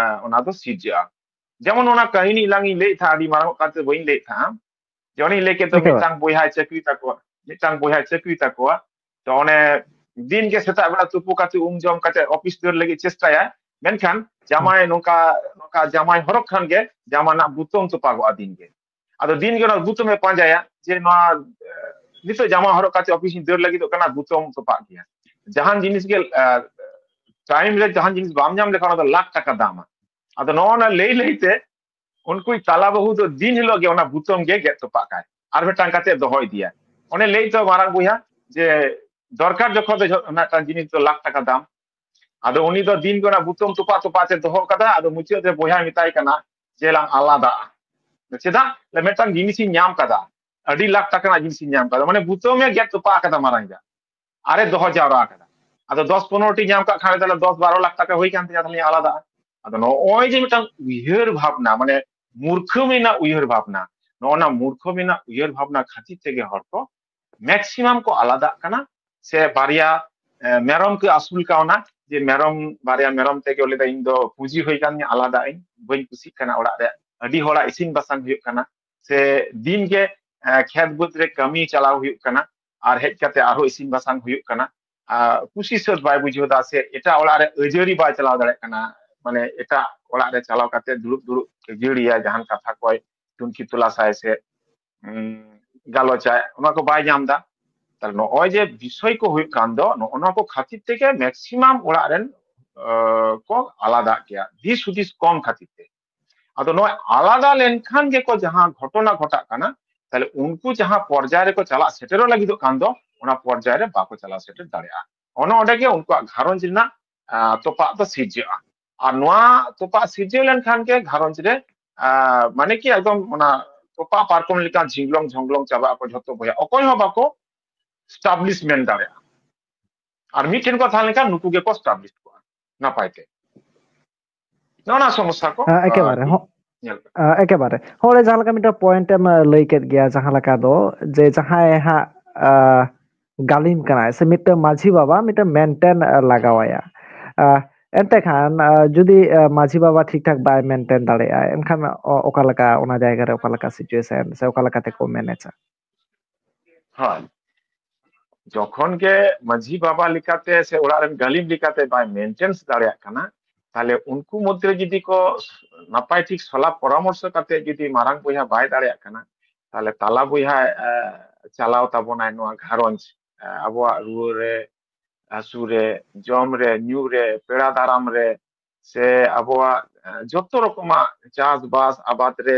ᱚᱱᱟ ᱫᱚ ᱥᱤᱨᱡᱟᱹᱜᱼᱟ᱾ ᱡᱮᱢᱚᱱ ᱚᱱᱟ ᱠᱟᱹᱦᱱᱤ ᱞᱟᱝ ᱤᱧ ᱞᱟᱹᱭᱮᱫ ᱛᱟᱦᱮᱸᱫ, ᱟᱹᱰᱤ ᱢᱟᱨᱟᱝ ᱠᱟᱛᱮ ᱵᱟᱹᱧ ᱞᱟᱹᱭᱮᱫ ᱛᱟᱦᱮᱸᱫ, ᱡᱮᱢᱚᱱᱤᱧ ᱞᱟᱹᱭ ᱠᱮᱫ ᱫᱚ ᱮᱠᱮᱵᱟᱨᱮ᱾ ᱢᱤᱫᱴᱟᱝ ᱵᱚᱭᱦᱟᱭ ᱪᱟᱹᱠᱨᱤ ᱛᱟᱠᱚᱣᱟ, ᱢᱤᱫᱴᱟᱝ ᱵᱚᱭᱦᱟᱭ ᱪᱟᱹᱠᱨᱤ ᱛᱟᱠᱚᱣᱟ, ᱛᱚ ᱚᱱᱮ ᱫᱤᱱ ᱜᱮ ᱥᱮᱛᱟᱜ ᱵᱮᱲᱟ ᱛᱩᱯᱩ ᱠᱟᱛᱮ ᱩᱢ ᱡᱚᱢ ᱠᱟᱛᱮ ᱚᱯᱷᱤᱥ ᱫᱟᱹᱲ ᱞᱟᱹᱜᱤᱫ ᱪᱮᱥᱴᱟᱭᱟ, ᱢᱮᱱᱠᱷᱟᱱ ᱡᱟᱢᱟᱭ ᱱᱚᱝᱠᱟ, ᱱᱚᱝᱠᱟ ᱡᱟᱢᱟᱭ ᱦᱚᱨᱚᱜ ᱠᱷᱟᱱ ᱜᱮ ᱡᱟᱢᱟ ᱨᱮᱱᱟᱜ ᱵᱩᱛᱟᱹᱢ ᱛᱚᱯᱟᱜᱚᱜᱼᱟ ᱫᱤᱱ ᱜᱮ᱾ ᱟᱫᱚ ᱫᱤᱱ ᱜᱮ ᱚᱱᱟ ᱵᱩᱛᱟᱹᱢᱮ ᱯᱟᱸᱡᱟᱭᱟ ᱡᱮ ᱱᱚᱣᱟ, ᱮ, ᱱᱤᱛᱚᱜ ᱡᱟᱢᱟ ᱦᱚᱨᱚᱜ ᱠᱟᱛᱮ ᱚᱯᱷᱤᱥ ᱤᱧ ᱫᱟᱹᱲ ᱞᱟᱹᱜᱤᱫᱚᱜ ᱠᱟᱱᱟ, ᱵᱩᱛᱟᱹᱢ ᱛᱚᱯᱟᱜ ᱜᱮᱭᱟ᱾ ᱡᱟᱦᱟᱱ ᱡᱤᱱᱤᱥ ᱜᱮ, ᱮ, ᱴᱟᱭᱤᱢ ᱨᱮ ᱡᱟᱦᱟᱱ ᱡᱤᱱᱤᱥ ᱵᱟᱢ ᱧᱟᱢ ᱞᱮᱠᱷᱟᱱ ᱚᱱᱟ ᱫᱚ ᱞᱟᱠᱷ ᱴᱟᱠᱟ ᱫᱟᱢᱟ᱾ ᱟᱫᱚ ᱱᱚᱜᱼᱚ ᱱᱟ ᱞᱟᱹᱭ ᱞᱟᱹᱭ ᱛᱮ ᱩᱱᱠᱩ ᱛᱟᱞᱟ ᱵᱟᱹᱦᱩ ᱫᱚ ᱫᱤᱱ ᱦᱤᱞᱳᱜ ᱜᱮ ᱚᱱᱟ ᱵᱩᱛᱟᱹᱢ ᱜᱮ ᱜᱮᱫ ᱛᱚᱯᱟᱜ ᱠᱟᱭ, ᱟᱨ ᱢᱤᱫᱴᱟᱝ ᱠᱟᱛᱮ ᱫᱚᱦᱚ ᱤᱫᱤᱭᱟ᱾ ᱚᱱᱮ ᱞᱟᱹᱭ ᱛᱚ ᱢᱟᱨᱟᱝ ᱵᱚᱭᱦᱟ ᱡᱮ ᱫᱚᱨᱠᱟᱨ ᱡᱚᱠᱷᱚᱱ ᱫᱚ ᱡᱷᱚ-, ᱚᱱᱟ ᱢᱤᱫᱴᱟᱝ ᱡᱤᱱᱤᱥ ᱫᱚ ᱞᱟᱠᱷ ᱴᱟᱠᱟ ᱫᱟᱢ, ᱟᱫᱚ ᱩᱱᱤ ᱫᱚ ᱫᱤᱱ ᱜᱮ ᱚᱱᱟ ᱵᱩᱛᱟᱹᱢ ᱛᱚᱯᱟᱜ ᱛᱚᱯᱟᱜ ᱛᱮ ᱫᱚᱦᱚ ᱠᱟᱫᱟ᱾ ᱟᱫᱚ ᱢᱩᱪᱟᱹᱫ ᱨᱮ ᱵᱚᱭᱦᱟᱭ ᱢᱮᱛᱟᱭ ᱠᱟᱱᱟ ᱡᱮ, "ᱞᱟᱝ ᱟᱞᱟᱫᱟᱜᱼᱟ᱾" ᱪᱮᱫᱟᱜ? ᱞᱟᱹᱭ, "ᱢᱤᱫᱴᱟᱝ ᱡᱤᱱᱤᱥᱤᱧ ᱧᱟᱢ ᱠᱟᱫᱟ, ᱟᱹᱰᱤ ᱞᱟᱠᱷ ᱴᱟᱠᱟ ᱨᱮᱱᱟᱜ ᱡᱤᱱᱤᱥᱤᱧ ᱧᱟᱢ ᱠᱟᱫᱟ, ᱢᱟᱱᱮ ᱵᱩᱛᱟᱹᱢᱮ ᱜᱮᱫ ᱛᱚᱯᱟᱜ ᱠᱟᱫᱟ ᱢᱟᱨᱟᱝ ᱡᱟ, ᱟᱨᱮ ᱫᱚᱦᱚ ᱡᱟᱣᱨᱟ ᱟᱠᱟᱫᱟ᱾ ᱟᱫᱚ ᱫᱚᱥ ᱯᱚᱱᱨᱚ ᱴᱤ ᱧᱟᱢ ᱠᱟᱜ ᱠᱷᱟᱱ ᱛᱟᱦᱚᱞᱮ ᱫᱚᱥ ᱵᱟᱨᱚ ᱞᱟᱠᱷ ᱴᱟᱠᱟ ᱦᱩᱭ ᱠᱟᱱ ᱛᱤᱧᱟ, ᱛᱟᱦᱚᱞᱮ ᱟᱞᱟᱫᱟᱜᱼᱟ᱾ ᱟᱫᱚ ᱱᱚᱜᱼᱚᱭ ᱡᱮ ᱢᱤᱫᱴᱟᱝ ᱩᱭᱦᱟᱹᱨ ᱵᱷᱟᱵᱽᱱᱟ, ᱢᱟᱱᱮ ᱢᱩᱨᱠᱷᱟᱹᱢ ᱨᱮᱱᱟᱜ ᱩᱭᱦᱟᱹᱨ ᱵᱷᱟᱵᱽᱱᱟ, ᱱᱚᱜᱼᱚ ᱱᱟ ᱢᱩᱨᱠᱷᱟᱹᱢ ᱨᱮᱱᱟᱜ ᱩᱭᱦᱟᱹᱨ ᱵᱷᱟᱵᱽᱱᱟ ᱠᱷᱟᱹᱛᱤᱨ ᱛᱮᱜᱮ ᱦᱚᱲ ᱠᱚ ᱢᱮᱠᱥᱤᱢᱟᱢ ᱠᱚ ᱟᱞᱟᱫᱟᱜ ᱠᱟᱱᱟ᱾ ᱥᱮ ᱵᱟᱨᱭᱟ ᱮ, ᱢᱮᱨᱚᱢ ᱠᱚ ᱟᱹᱥᱩᱞ ᱠᱟᱣᱱᱟ, ᱡᱮ ᱢᱮᱨᱚᱢ ᱵᱟᱨᱭᱟ ᱢᱮᱨᱚᱢ ᱛᱮᱜᱮ ᱞᱟᱹᱭᱫᱟ ᱤᱧ ᱫᱚ ᱯᱩᱸᱡᱤ ᱦᱩᱭ ᱠᱟᱱ ᱛᱤᱧᱟ, ᱟᱞᱟᱫᱟᱜ ᱤᱧ, ᱵᱟᱹᱧ ᱠᱩᱥᱤᱜ ᱠᱟᱱᱟ ᱚᱲᱟᱜ ᱨᱮ ᱟᱹᱰᱤ ᱦᱚᱲᱟᱜ ᱤᱥᱤᱱ ᱵᱟᱥᱟᱝ ᱦᱩᱭᱩᱜ ᱠᱟᱱᱟ, ᱥᱮ ᱫᱤᱱ ᱜᱮ ᱮ, ᱠᱷᱮᱛ ᱵᱟᱹᱫᱽ ᱨᱮ ᱠᱟᱹᱢᱤ ᱪᱟᱞᱟᱣ ᱦᱩᱭᱩᱜ ᱠᱟᱱᱟ, ᱟᱨ ᱦᱮᱡ ᱠᱟᱛᱮ ᱟᱨᱦᱚᱸ ᱤᱥᱤᱱ ᱵᱟᱥᱟᱝ ᱦᱩᱭᱩᱜ ᱠᱟᱱᱟ, ᱟᱨ ᱠᱩᱥᱤ ᱥᱟᱹᱛ ᱵᱟᱭ ᱵᱩᱡᱷᱟᱹᱣ ᱫᱟ, ᱥᱮ ᱮᱴᱟᱜ ᱚᱲᱟᱜ ᱨᱮ ᱟᱹᱡᱟᱹᱨᱤ ᱵᱟᱭ ᱪᱟᱞᱟᱣ ᱫᱟᱲᱮᱭᱟᱜ ᱠᱟᱱᱟ, ᱢᱟᱱᱮ ᱮᱴᱟᱜ ᱚᱲᱟᱜ ᱨᱮ ᱪᱟᱞᱟᱣ ᱠᱟᱛᱮ ᱫᱩᱲᱩᱵ ᱫᱩᱲᱩᱵ ᱟᱹᱡᱟᱹᱨᱤᱭᱟ, ᱡᱟᱦᱟᱱ ᱠᱟᱛᱷᱟ ᱠᱚᱭ ᱛᱩᱱᱠᱷᱤ ᱛᱚᱞᱟᱥᱟᱭ ᱥᱮ ᱩᱸ, ᱜᱟᱞᱚᱪᱟᱭ, ᱚᱱᱟ ᱠᱚ ᱵᱟᱭ ᱧᱟᱢ ᱫᱟ᱾ ᱛᱟᱦᱞᱮ ᱱᱚᱜᱼᱚᱭ ᱡᱮ ᱵᱤᱥᱚᱭ ᱠᱚ ᱦᱩᱭᱩᱜ ᱠᱟᱱ ᱫᱚ, ᱱᱚᱜᱼᱚ ᱱᱚᱣᱟ ᱠᱚ ᱠᱷᱟᱹᱛᱤᱨ ᱛᱮᱜᱮ ᱢᱮᱠᱥᱤᱢᱟᱢ ᱚᱲᱟᱜ ᱨᱮᱱ ᱟᱸ, ᱠᱚ ᱟᱞᱟᱫᱟᱜ ᱜᱮᱭᱟ ᱫᱤᱥ ᱦᱩᱫᱤᱥ ᱠᱚᱢ ᱠᱷᱟᱹᱛᱤᱨ ᱛᱮ᱾ ᱟᱫᱚ ᱱᱚᱣᱟ ᱟᱞᱟᱫᱟ ᱞᱮᱱᱠᱷᱟᱱ ᱜᱮᱠᱚ ᱡᱟᱦᱟᱸ ᱜᱷᱚᱴᱚᱱᱟ ᱜᱷᱚᱴᱟᱜ ᱠᱟᱱᱟ, ᱛᱟᱦᱞᱮ ᱩᱱᱠᱩ ᱡᱟᱦᱟᱸ ᱯᱚᱨᱡᱟᱭ ᱨᱮᱠᱚ ᱪᱟᱞᱟᱜ ᱥᱮᱴᱮᱨᱚᱜ ᱞᱟᱹᱜᱤᱫᱚᱜ ᱠᱟᱱ ᱫᱚ, ᱚᱱᱟ ᱯᱚᱨᱡᱟᱭ ᱨᱮ ᱵᱟᱠᱚ ᱪᱟᱞᱟᱣ ᱥᱮᱴᱮᱨ ᱫᱟᱲᱮᱭᱟᱜᱼᱟ᱾ ᱚᱱᱮ ᱚᱸᱰᱮ ᱜᱮ ᱩᱱᱠᱩᱣᱟᱜ ᱜᱷᱟᱨᱚᱸᱡᱽ ᱨᱮᱱᱟᱜ ᱟᱸ, ᱛᱚᱯᱟᱜ ᱫᱚ ᱥᱤᱨᱡᱟᱹᱜᱼᱟ᱾ ᱟᱨ ᱱᱚᱣᱟ ᱛᱚᱯᱟᱜ ᱥᱤᱨᱡᱟᱹᱣ ᱞᱮᱱᱠᱷᱟᱱ ᱜᱮ ᱜᱷᱟᱨᱚᱸᱡᱽ ᱨᱮ ᱟᱸ, ᱢᱟᱱᱮ ᱠᱤ ᱮᱠᱫᱚᱢ ᱚᱱᱟ ᱛᱚᱯᱟ ᱯᱟᱨᱠᱚᱢ ᱞᱮᱠᱟ ᱡᱷᱤᱝᱞᱚᱝ ᱡᱷᱚᱝᱞᱚᱝ ᱪᱟᱵᱟᱜ ᱟᱠᱚ, ᱡᱷᱚᱛᱚ ᱵᱚᱭᱦᱟ ᱚᱠᱚᱭ ᱦᱚᱸ ᱵᱟᱠᱚ ᱮᱥᱴᱟᱵᱞᱤᱥᱢᱮᱱᱴ ᱫᱟᱲᱮᱭᱟᱜᱼᱟ᱾ ᱟᱨ ᱢᱤᱫᱴᱷᱮᱱ ᱠᱚ ᱛᱟᱦᱮᱸ ᱞᱮᱱᱠᱷᱟᱱ ᱱᱩᱠᱩ ᱜᱮᱠᱚ ᱮᱥᱴᱟᱵᱞᱤᱥ ᱠᱚᱜᱼᱟ ᱱᱟᱯᱟᱭ ᱛᱮ᱾ ᱱᱚᱜᱼᱚ ᱱᱟ ᱥᱚᱢᱚᱥᱥᱟ ᱠᱚ, ᱦᱮᱸ, ᱮᱠᱮᱵᱟᱨᱮ᱾ ᱟᱨᱠᱤ, ᱦᱚᱸ, ᱧᱮᱞ ᱠᱟᱱᱟ᱾ ᱟᱸ, ᱮᱠᱮᱵᱟᱨᱮ᱾ ᱦᱚᱸ, ᱚᱸᱰᱮ ᱡᱟᱦᱟᱸ ᱞᱮᱠᱟ ᱢᱤᱫᱴᱟᱝ ᱯᱚᱭᱮᱱᱴ ᱮᱢ, ᱟᱸ, ᱞᱟᱹᱭ ᱠᱮᱫ ᱜᱮᱭᱟ, ᱡᱟᱦᱟᱸ ᱞᱮᱠᱟ ᱫᱚ ᱡᱮ ᱡᱟᱦᱟᱸᱭ ᱦᱟᱸᱜ, ᱟᱸ, ᱜᱟᱹᱞᱤᱢ ᱠᱟᱱᱟᱭ ᱥᱮ ᱢᱤᱫᱴᱟᱝ ᱢᱟᱹᱡᱷᱤ ᱵᱟᱵᱟ ᱢᱤᱫᱴᱟᱝ ᱢᱮᱱᱴᱮᱱ, ᱟᱸ, ᱞᱟᱜᱟᱣᱟᱭᱟ᱾ ᱟᱸ, ᱮᱱᱛᱮ ᱠᱷᱟᱱ, ᱟᱸ, ᱡᱩᱫᱤ, ᱟᱸ, ᱢᱟᱹᱡᱷᱤ ᱵᱟᱵᱟ ᱴᱷᱤᱠ ᱴᱷᱟᱠ ᱵᱟᱭ ᱢᱮᱱᱴᱮᱱ ᱫᱟᱲᱮᱭᱟᱜᱼᱟ, ᱮᱱᱠᱷᱟᱱ ᱚ-, ᱚᱠᱟ ᱞᱮᱠᱟ ᱚᱱᱟ ᱡᱟᱭᱜᱟ ᱨᱮ ᱚᱠᱟ ᱞᱮᱠᱟ ᱥᱤᱪᱩᱭᱮᱥᱚᱱ ᱥᱮ ᱚᱠᱟ ᱞᱮᱠᱟ ᱛᱮᱠᱚ ᱢᱮᱱᱮᱡᱟ? ᱦᱳᱭ, ᱡᱚᱠᱷᱚᱱ ᱜᱮ ᱢᱟᱹᱡᱷᱤ ᱵᱟᱵᱟ ᱞᱮᱠᱟᱛᱮ ᱥᱮ ᱚᱲᱟᱜ ᱨᱮᱱ ᱜᱟᱹᱞᱤᱢ ᱞᱮᱠᱟᱛᱮ ᱵᱟᱭ ᱢᱮᱱᱴᱮᱱᱥ ᱫᱟᱲᱮᱭᱟᱜ ᱠᱟᱱᱟ, ᱛᱟᱦᱞᱮ ᱩᱱᱠᱩ ᱢᱚᱫᱽᱫᱷᱮ ᱡᱩᱫᱤ ᱠᱚ ᱱᱟᱯᱟᱭ ᱴᱷᱤᱠ ᱥᱚᱞᱟ ᱯᱚᱨᱟᱢᱚᱨᱥᱚ ᱠᱟᱛᱮ ᱡᱩᱫᱤ ᱢᱟᱨᱟᱝ ᱵᱚᱭᱦᱟ ᱵᱟᱭ ᱫᱟᱲᱮᱭᱟᱜ ᱠᱟᱱᱟ, ᱛᱟᱦᱞᱮ ᱛᱟᱞᱟ ᱵᱚᱭᱦᱟ, ᱮ, ᱪᱟᱞᱟᱣ ᱛᱟᱵᱚᱱᱟᱭ ᱱᱚᱣᱟ ᱜᱷᱟᱨᱚᱸᱡᱽ, ᱮ, ᱟᱵᱚᱣᱟᱜ ᱨᱩᱣᱟᱹ ᱨᱮ, ᱦᱟᱹᱥᱩ ᱨᱮ, ᱡᱚᱢ ᱨᱮ, ᱧᱩ ᱨᱮ, ᱯᱮᱲᱟ ᱫᱟᱨᱟᱢ ᱨᱮ, ᱥᱮ ᱟᱵᱚᱣᱟᱜ, ᱮ, ᱡᱚᱛᱚ ᱨᱚᱠᱚᱢᱟᱜ ᱪᱟᱥᱵᱟᱥ ᱟᱵᱟᱫ ᱨᱮ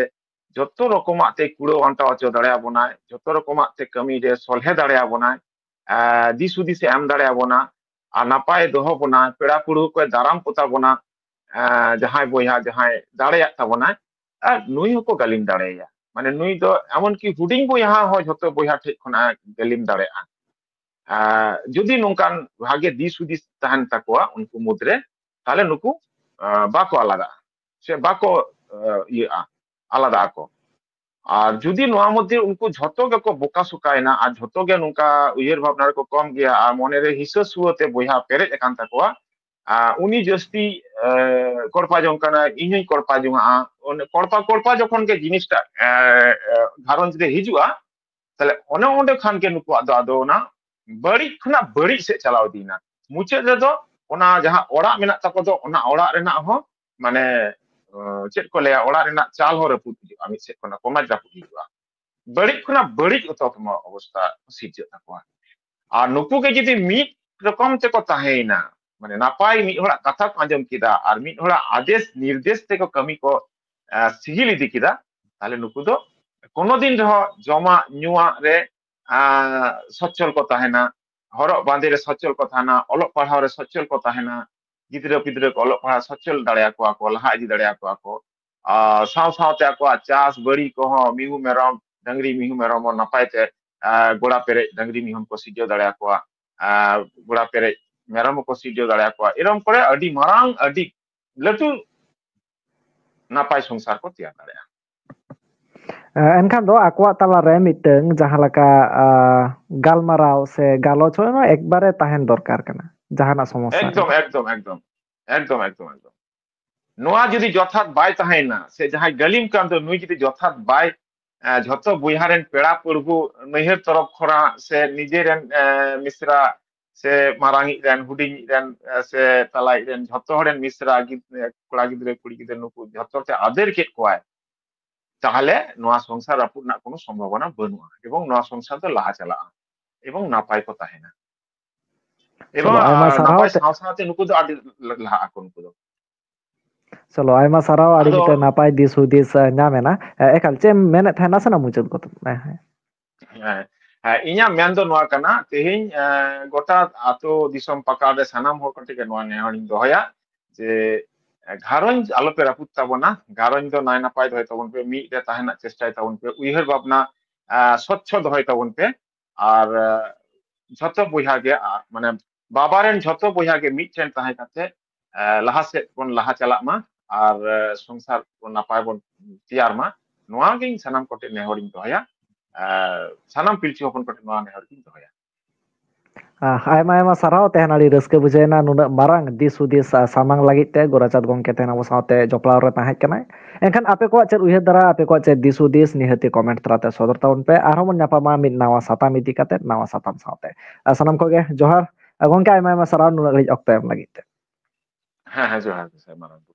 ᱡᱚᱛᱚ ᱨᱚᱠᱚᱢᱟᱜ ᱛᱮ ᱠᱩᱲᱟᱹᱣ ᱟᱱᱴᱟᱣ ᱦᱚᱪᱚ ᱫᱟᱲᱮᱭᱟᱵᱚᱱᱟᱭ, ᱡᱚᱛᱚ ᱨᱚᱠᱚᱢᱟᱜ ᱛᱮ ᱠᱟᱹᱢᱤ ᱨᱮ ᱥᱚᱞᱦᱮ ᱫᱟᱲᱮᱭᱟᱵᱚᱱᱟᱭ, ᱮ, ᱫᱤᱥ ᱦᱩᱫᱤᱥ ᱮ ᱮᱢ ᱫᱟᱲᱮᱭᱟᱵᱚᱱᱟ, ᱟᱨ ᱱᱟᱯᱟᱭ ᱫᱚᱦᱚ ᱵᱚᱱᱟ, ᱯᱮᱲᱟ ᱯᱩᱲᱦᱩ ᱠᱚᱭ ᱫᱟᱨᱟᱢ ᱠᱚᱛᱟ ᱵᱚᱱᱟ, ᱮ, ᱡᱟᱦᱟᱸᱭ ᱵᱚᱭᱦᱟ ᱡᱟᱦᱟᱸᱭ ᱫᱟᱲᱮᱭᱟᱜ ᱛᱟᱵᱚᱱᱟᱭ, ᱟᱨ ᱱᱩᱭ ᱦᱚᱸᱠᱚ ᱜᱟᱹᱞᱤᱢ ᱫᱟᱲᱮᱭᱟᱭᱟ᱾ ᱢᱟᱱᱮ ᱱᱩᱭ ᱫᱚ ᱮᱢᱚᱱ ᱠᱤ ᱦᱩᱰᱤᱧ ᱵᱚᱭᱦᱟ ᱦᱚᱸ ᱡᱷᱚᱛᱚ ᱵᱚᱭᱦᱟ ᱴᱷᱮᱡ ᱠᱷᱚᱱᱟᱜ ᱮ ᱜᱟᱹᱞᱤᱢ ᱫᱟᱲᱮᱭᱟᱜᱼᱟ᱾ ᱟᱨ ᱡᱩᱫᱤ ᱱᱚᱝᱠᱟᱱ ᱵᱷᱟᱜᱮ ᱫᱤᱥ ᱦᱩᱫᱤᱥ ᱛᱟᱦᱮᱱ ᱛᱟᱠᱚᱣᱟ ᱩᱱᱠᱩ ᱢᱩᱫᱽᱨᱮ, ᱛᱟᱦᱞᱮ ᱱᱩᱠᱩ ᱟᱸ, ᱵᱟᱠᱚ ᱟᱞᱟᱫᱟᱜᱼᱟ ᱥᱮ ᱵᱟᱠᱚ ᱟᱸ, ᱤᱭᱟᱹᱜᱼᱟ, ᱟᱞᱟᱫᱟᱜ ᱟᱠᱚ᱾ ᱟᱨ ᱡᱩᱫᱤ ᱱᱚᱣᱟ ᱢᱚᱫᱽᱫᱷᱮ ᱩᱱᱠᱩ ᱡᱷᱚᱛᱚ ᱜᱮᱠᱚ ᱵᱚᱠᱟ ᱥᱚᱠᱟᱭᱮᱱᱟ ᱟᱨ ᱡᱷᱚᱛᱚ ᱜᱮ ᱱᱚᱝᱠᱟ ᱩᱭᱦᱟᱹᱨ ᱵᱷᱟᱵᱽᱱᱟ ᱨᱮᱠᱚ ᱠᱚᱢ ᱜᱮᱭᱟ ᱟᱨ ᱢᱚᱱᱮᱨᱮ ᱦᱤᱥᱟᱹ ᱥᱩᱣᱟᱹ ᱛᱮ ᱵᱚᱭᱦᱟ ᱯᱮᱨᱮᱡ ᱟᱠᱟᱱ ᱛᱟᱠᱚᱣᱟ, ᱟᱨ ᱩᱱᱤ ᱡᱟᱹᱥᱛᱤ ᱮ, ᱠᱚᱲᱯᱟ ᱡᱚᱝ ᱠᱟᱱᱟᱭ, ᱤᱧ ᱦᱚᱧ ᱠᱚᱲᱯᱟ ᱡᱚᱝᱟᱜᱼᱟ᱾ ᱚᱱᱮ ᱠᱚᱲᱯᱟ, ᱠᱚᱲᱯᱟ ᱡᱚᱠᱷᱚᱱ ᱜᱮ ᱡᱤᱱᱤᱥᱴᱟ ᱮ, ᱮ, ᱜᱷᱟᱨᱚᱸᱡᱽ ᱨᱮ ᱦᱤᱡᱩᱜᱼᱟ, ᱛᱟᱦᱞᱮ ᱚᱱᱮ ᱚᱸᱰᱮ ᱠᱷᱟᱱ ᱜᱮ ᱱᱩᱠᱩᱣᱟᱜ ᱫᱚ ᱟᱫᱚ ᱚᱱᱟ ᱵᱟᱹᱲᱤᱡ ᱠᱷᱚᱱᱟᱜ ᱵᱟᱹᱲᱤᱡ ᱥᱮᱫ ᱪᱟᱞᱟᱣ ᱤᱫᱤᱭᱮᱱᱟ᱾ ᱢᱩᱪᱟᱹᱫ ᱨᱮᱫᱚ ᱚᱱᱟ ᱡᱟᱦᱟᱸ ᱚᱲᱟᱜ ᱢᱮᱱᱟᱜ ᱛᱟᱠᱚ ᱫᱚ, ᱚᱱᱟ ᱚᱲᱟᱜ ᱨᱮᱱᱟᱜ ᱦᱚᱸ ᱢᱟᱱᱮ, ᱚ, ᱪᱮᱫ ᱠᱚ ᱞᱟᱹᱭᱟ, ᱚᱲᱟᱜ ᱨᱮᱱᱟᱜ ᱪᱟᱞ ᱦᱚᱸ ᱨᱟᱹᱯᱩᱫ ᱦᱤᱡᱩᱜᱼᱟ, ᱢᱤᱫ ᱥᱮᱫ ᱠᱷᱚᱱᱟᱜ ᱠᱚᱢᱟᱡ ᱨᱟᱹᱯᱩᱫ ᱦᱤᱡᱩᱜᱼᱟ᱾ ᱵᱟᱹᱲᱤᱡ ᱠᱷᱚᱱᱟᱜ ᱵᱟᱹᱲᱤᱡ ᱚᱛᱚᱛᱢᱚ ᱚᱵᱚᱥᱛᱟ ᱥᱤᱨᱡᱟᱹᱜ ᱛᱟᱠᱚᱣᱟ᱾ ᱟᱨ ᱱᱩᱠᱩ ᱜᱮ ᱡᱩᱫᱤ ᱢᱤᱫ ᱨᱚᱠᱚᱢ ᱛᱮᱠᱚ ᱛᱟᱦᱮᱸᱭᱮᱱᱟ, ᱢᱟᱱᱮ ᱱᱟᱯᱟᱭ ᱢᱤᱫ ᱦᱚᱲᱟᱜ ᱠᱟᱛᱷᱟ ᱠᱚ ᱟᱸᱡᱚᱢ ᱠᱮᱫᱟ ᱟᱨ ᱢᱤᱫ ᱦᱚᱲᱟᱜ ᱟᱫᱮᱥ ᱱᱤᱨᱫᱮᱥ ᱛᱮᱠᱚ ᱠᱟᱹᱢᱤ ᱠᱚ, ᱟ, ᱥᱤᱜᱤᱞ ᱤᱫᱤ ᱠᱮᱫᱟ, ᱛᱟᱦᱞᱮ ᱱᱩᱠᱩ ᱫᱚ ᱠᱳᱱᱳ ᱫᱤᱱ ᱨᱮᱦᱚᱸ ᱡᱚᱢᱟᱜ ᱧᱩᱣᱟᱜ ᱨᱮ, ᱟ, ᱥᱚᱪᱪᱷᱚᱞ ᱠᱚ ᱛᱟᱦᱮᱱᱟ, ᱦᱚᱨᱚᱜ ᱵᱟᱸᱫᱮ ᱨᱮ ᱥᱚᱪᱪᱷᱚᱞ ᱠᱚ ᱛᱟᱦᱮᱱᱟ, ᱚᱞᱚᱜ ᱯᱟᱲᱦᱟᱣ ᱨᱮ ᱥᱚᱪᱪᱷᱚᱞ ᱠᱚ ᱛᱟᱦᱮᱱᱟ, ᱜᱤᱫᱽᱨᱟᱹ ᱯᱤᱫᱽᱨᱟᱹ ᱠᱚ ᱚᱞᱚᱜ ᱯᱟᱲᱦᱟᱣ ᱥᱚᱪᱪᱷᱚᱞ ᱫᱟᱲᱮᱭᱟᱠᱚᱣᱟ ᱠᱚ, ᱞᱟᱦᱟ ᱤᱫᱤ ᱫᱟᱲᱮᱭᱟᱠᱚᱣᱟ ᱠᱚ᱾ ᱟᱨ ᱥᱟᱶ ᱥᱟᱶᱛᱮ ᱟᱠᱚᱣᱟᱜ ᱪᱟᱥ ᱵᱟᱹᱲᱤ ᱠᱚᱦᱚᱸ, ᱢᱤᱦᱩ ᱢᱮᱨᱚᱢ, ᱰᱟᱝᱨᱤ ᱢᱤᱦᱩ ᱢᱮᱨᱚᱢ ᱦᱚᱸ ᱱᱟᱯᱟᱭ ᱛᱮ, ᱟ, ᱜᱚᱲᱟ ᱯᱮᱨᱮᱡ ᱰᱟᱝᱨᱤ ᱢᱤᱦᱩ ᱠᱚ ᱥᱤᱨᱡᱟᱹᱣ ᱫᱟᱲᱮᱭᱟᱠᱚᱣᱟ, ᱟ, ᱜᱚᱲᱟ ᱯᱮᱨᱮᱡ ᱢᱮᱨᱚᱢ ᱦᱚᱸᱠᱚ ᱥᱤᱨᱡᱟᱹᱣ ᱫᱟᱲᱮᱭᱟᱠᱚᱣᱟ᱾ ᱮᱨᱚᱢ ᱠᱚᱨᱮ ᱟᱹᱰᱤ ᱢᱟᱨᱟᱝ, ᱟᱹᱰᱤ ᱞᱟᱹᱴᱩ ᱱᱟᱯᱟᱭ ᱥᱚᱝᱥᱟᱨ ᱠᱚ ᱛᱮᱭᱟᱨ ᱫᱟᱲᱮᱭᱟᱜᱼᱟ᱾ ᱮ, ᱮᱱᱠᱷᱟᱱ ᱫᱚ ᱟᱠᱚᱣᱟᱜ ᱛᱟᱞᱟᱨᱮ ᱢᱤᱫᱴᱟᱝ ᱡᱟᱦᱟᱸ ᱞᱮᱠᱟ, ᱟ, ᱜᱟᱞᱢᱟᱨᱟᱣ ᱥᱮ ᱜᱟᱞᱚᱪ ᱦᱚᱸ ᱮᱠᱵᱟᱨᱮ ᱛᱟᱦᱮᱱ ᱫᱚᱨᱠᱟᱨ ᱠᱟᱱᱟ ᱡᱟᱦᱟᱱᱟᱜ ᱥᱚᱢᱚᱥᱥᱟ ᱨᱮ᱾ ᱮᱠᱫᱚᱢ, ᱮᱠᱫᱚᱢ, ᱮᱠᱫᱚᱢ, ᱮᱠᱫᱚᱢ, ᱮᱠᱫᱚᱢ, ᱮᱠᱫᱚᱢ᱾ ᱱᱚᱣᱟ ᱡᱩᱫᱤ ᱡᱚᱛᱷᱟᱛ ᱵᱟᱭ ᱛᱟᱦᱮᱸᱭᱮᱱᱟ, ᱥᱮ ᱡᱟᱦᱟᱸᱭ ᱜᱟᱹᱞᱤᱢ ᱠᱟᱱ ᱫᱚ ᱱᱩᱭ ᱡᱩᱫᱤ ᱡᱚᱛᱷᱟᱛ ᱵᱟᱭ, ᱮ, ᱡᱷᱚᱛᱚ ᱵᱚᱭᱦᱟ ᱨᱮᱱ ᱯᱮᱲᱟ ᱯᱟᱹᱲᱦᱩ, ᱱᱟᱹᱭᱦᱟᱹᱨ ᱛᱚᱨᱚᱯ ᱠᱷᱚᱱᱟᱜ ᱥᱮ ᱱᱤᱡᱮ ᱨᱮᱱ, ᱮ, ᱢᱤᱥᱨᱟ ᱥᱮ ᱢᱟᱨᱟᱝᱤᱡ ᱨᱮᱱ, ᱦᱩᱰᱤᱧᱤᱡ ᱨᱮᱱ, ᱮ, ᱥᱮ ᱛᱟᱞᱟᱭᱤᱡ ᱨᱮᱱ ᱡᱷᱚᱛᱚ ᱦᱚᱲ ᱨᱮᱱ ᱢᱤᱥᱨᱟ ᱜᱤᱫ-, ᱮ, ᱠᱚᱲᱟ ᱜᱤᱫᱽᱨᱟᱹ, ᱠᱩᱲᱤ ᱜᱤᱫᱽᱨᱟᱹ ᱱᱩᱠᱩ ᱡᱷᱚᱛᱚ ᱛᱮ ᱟᱫᱮᱨ ᱠᱮᱫ ᱠᱚᱣᱟᱭ, ᱛᱟᱦᱞᱮ ᱱᱚᱣᱟ ᱥᱚᱝᱥᱟᱨ ᱨᱟᱹᱯᱩᱫ ᱨᱮᱱᱟᱜ ᱠᱳᱱᱳ ᱥᱚᱢᱵᱷᱟᱵᱚᱱᱟ ᱵᱟᱹᱱᱩᱜᱼᱟ ᱮᱵᱚᱝ ᱱᱚᱣᱟ ᱥᱚᱝᱥᱟᱨ ᱫᱚ ᱞᱟᱦᱟ ᱪᱟᱞᱟᱜᱼᱟ ᱮᱵᱚᱝ ᱱᱟᱯᱟᱭ ᱠᱚ ᱛᱟᱦᱮᱱᱟ᱾ ᱮᱵᱚᱝ, ᱪᱚᱞᱚ, ᱟᱭᱢᱟ ᱟᱨ, ᱥᱟᱨᱦᱟᱣ ᱱᱟᱯᱟᱭ ᱛᱮ᱾ ᱥᱟᱶ ᱥᱟᱶᱛᱮ ᱱᱩᱠᱩ ᱫᱚ ᱟᱹᱰᱤ ᱞᱟ-, ᱞᱟᱦᱟᱜ ᱟᱠᱚ ᱱᱩᱠᱩ ᱫᱚ᱾ ᱪᱚᱞᱚ, ᱟᱭᱢᱟ ᱥᱟᱨᱦᱟᱣ, ᱟᱹᱰᱤ ᱟᱫᱚ ᱢᱤᱫᱴᱮᱱ ᱱᱟᱯᱟᱭ ᱫᱤᱥ ᱦᱩᱫᱤᱥ, ᱮ, ᱧᱟᱢ ᱮᱱᱟ᱾ ᱮ, ᱮᱠᱟᱞ, ᱪᱮᱫ ᱮᱢ ᱢᱮᱱᱮᱫ ᱛᱟᱦᱮᱸ, ᱱᱟᱥᱮᱱᱟᱜ ᱢᱩᱪᱟᱹᱫ ᱜᱚᱫ ᱢᱮ᱾ ᱦᱮᱸ᱾ ᱦᱮᱸ, ᱦᱮᱸ, ᱤᱧᱟᱜ ᱢᱮᱱ ᱫᱚ ᱱᱚᱣᱟ ᱠᱟᱱᱟ, ᱛᱮᱦᱮᱧ, ᱮ, ᱜᱚᱴᱟ ᱟᱛᱳ ᱫᱤᱥᱚᱢ ᱯᱟᱠᱟᱲ ᱨᱮ ᱥᱟᱱᱟᱢ ᱦᱚᱲ ᱠᱚ ᱴᱷᱮᱱ ᱜᱮ ᱱᱚᱣᱟ ᱱᱮᱦᱚᱨᱤᱧ ᱫᱚᱦᱚᱭᱟ ᱡᱮ, ᱮ, ᱜᱷᱟᱨᱚᱸᱡᱽ ᱟᱞᱚᱯᱮ ᱨᱟᱹᱯᱩᱫ ᱛᱟᱵᱚᱱᱟ, ᱜᱷᱟᱨᱚᱸᱡᱽ ᱫᱚ ᱱᱟᱭ ᱱᱟᱯᱟᱭ ᱫᱚᱦᱚᱭ ᱛᱟᱵᱚᱱ ᱯᱮ, ᱢᱤᱫ ᱨᱮ ᱛᱟᱦᱮᱱ ᱨᱮᱱᱟᱜ ᱪᱮᱥᱴᱟᱭ ᱛᱟᱵᱚᱱ ᱯᱮ, ᱩᱭᱦᱟᱹᱨ ᱵᱷᱟᱵᱽᱱᱟ, ᱮ, ᱥᱚᱪᱪᱷᱚ ᱫᱚᱦᱚᱭ ᱛᱟᱵᱚᱱ ᱯᱮ, ᱟᱨ, ᱮ, ᱡᱷᱚᱛᱚ ᱵᱚᱭᱦᱟ ᱜᱮ, ᱟ, ᱢᱟᱱᱮ ᱵᱟᱵᱟ ᱨᱮᱱ ᱡᱷᱚᱛᱚ ᱵᱚᱭᱦᱟ ᱜᱮ ᱢᱤᱫᱴᱷᱮᱱ ᱛᱟᱦᱮᱸ ᱠᱟᱛᱮ, ᱮ, ᱞᱟᱦᱟ ᱥᱮᱫ ᱵᱚᱱ ᱞᱟᱦᱟ ᱪᱟᱞᱟᱜ ᱢᱟ ᱟᱨ, ᱮ, ᱥᱚᱝᱥᱟᱨ ᱵᱚᱱ ᱱᱟᱯᱟᱭ ᱵᱚᱱ ᱛᱮᱭᱟᱨ ᱢᱟ, ᱱᱚᱣᱟ ᱜᱮ ᱤᱧ ᱥᱟᱱᱟᱢ ᱠᱚᱴᱷᱮᱱ ᱱᱮᱦᱚᱨᱤᱧ ᱫᱚᱦᱚᱭᱟ᱾ ᱮ, ᱥᱟᱱᱟᱢ ᱯᱤᱞᱪᱩ ᱦᱚᱯᱚᱱ ᱠᱚᱴᱷᱮᱱ ᱱᱚᱣᱟ ᱱᱮᱦᱚᱨ ᱜᱤᱧ ᱫᱚᱦᱚᱭᱟ᱾ ᱟᱦ, ᱟᱭᱢᱟ ᱟᱭᱢᱟ ᱥᱟᱨᱦᱟᱣ, ᱛᱮᱦᱮᱧ ᱟᱹᱰᱤ ᱨᱟᱹᱥᱠᱟᱹ ᱵᱩᱡᱷᱟᱹᱣ ᱮᱱᱟ ᱱᱩᱱᱟᱹᱜ ᱢᱟᱨᱟᱝ ᱫᱤᱥ ᱦᱩᱫᱤᱥ, ᱟ, ᱥᱟᱢᱟᱝ ᱞᱟᱹᱜᱤᱫ ᱛᱮ ᱜᱳᱨᱟᱪᱟᱸᱫᱽ ᱜᱚᱢᱠᱮ ᱛᱮᱦᱮᱧ ᱟᱵᱚ ᱥᱟᱶᱛᱮ ᱡᱚᱯᱲᱟᱣ ᱨᱮ ᱛᱟᱦᱮᱸ ᱠᱟᱱᱟᱭ᱾ ᱮᱱᱠᱷᱟᱱ ᱟᱯᱮ ᱠᱚᱣᱟᱜ ᱪᱮᱫ ᱩᱭᱦᱟᱹᱨ ᱫᱷᱟᱨᱟ, ᱟᱯᱮ ᱠᱚᱣᱟᱜ ᱪᱮᱫ ᱫᱤᱥ ᱦᱩᱫᱤᱥ, ᱱᱤᱦᱟᱹᱛᱤ ᱠᱚᱢᱮᱱᱴ ᱛᱟᱞᱟᱛᱮ ᱥᱚᱫᱚᱨ ᱛᱟᱵᱚᱱ ᱯᱮ᱾ ᱟᱨᱦᱚᱸ ᱵᱚᱱ ᱧᱟᱯᱟᱢᱟ ᱢᱤᱫ ᱱᱟᱣᱟ ᱥᱟᱛᱟᱢ ᱤᱫᱤ ᱠᱟᱛᱮ, ᱱᱟᱣᱟ ᱥᱟᱛᱟᱢ ᱥᱟᱶᱛᱮ᱾ ᱟᱨ ᱥᱟᱱᱟᱢ ᱠᱚᱜᱮ ᱡᱚᱦᱟᱨ᱾ ᱟᱨ ᱜᱚᱢᱠᱮ, ᱟᱭᱢᱟ ᱟᱭᱢᱟ ᱥᱟᱨᱦᱟᱣ ᱱᱩᱱᱟᱹᱜ ᱜᱷᱟᱹᱲᱤᱡ ᱚᱠᱛᱚ ᱮᱢ ᱞᱟᱹᱜᱤᱫ ᱛᱮ᱾ ᱦᱮᱸ, ᱦᱮᱸ, ᱡᱚᱦᱟᱨ ᱜᱮ ᱥᱮ, ᱢᱟᱨᱟᱝ ᱵᱩᱨᱩ᱾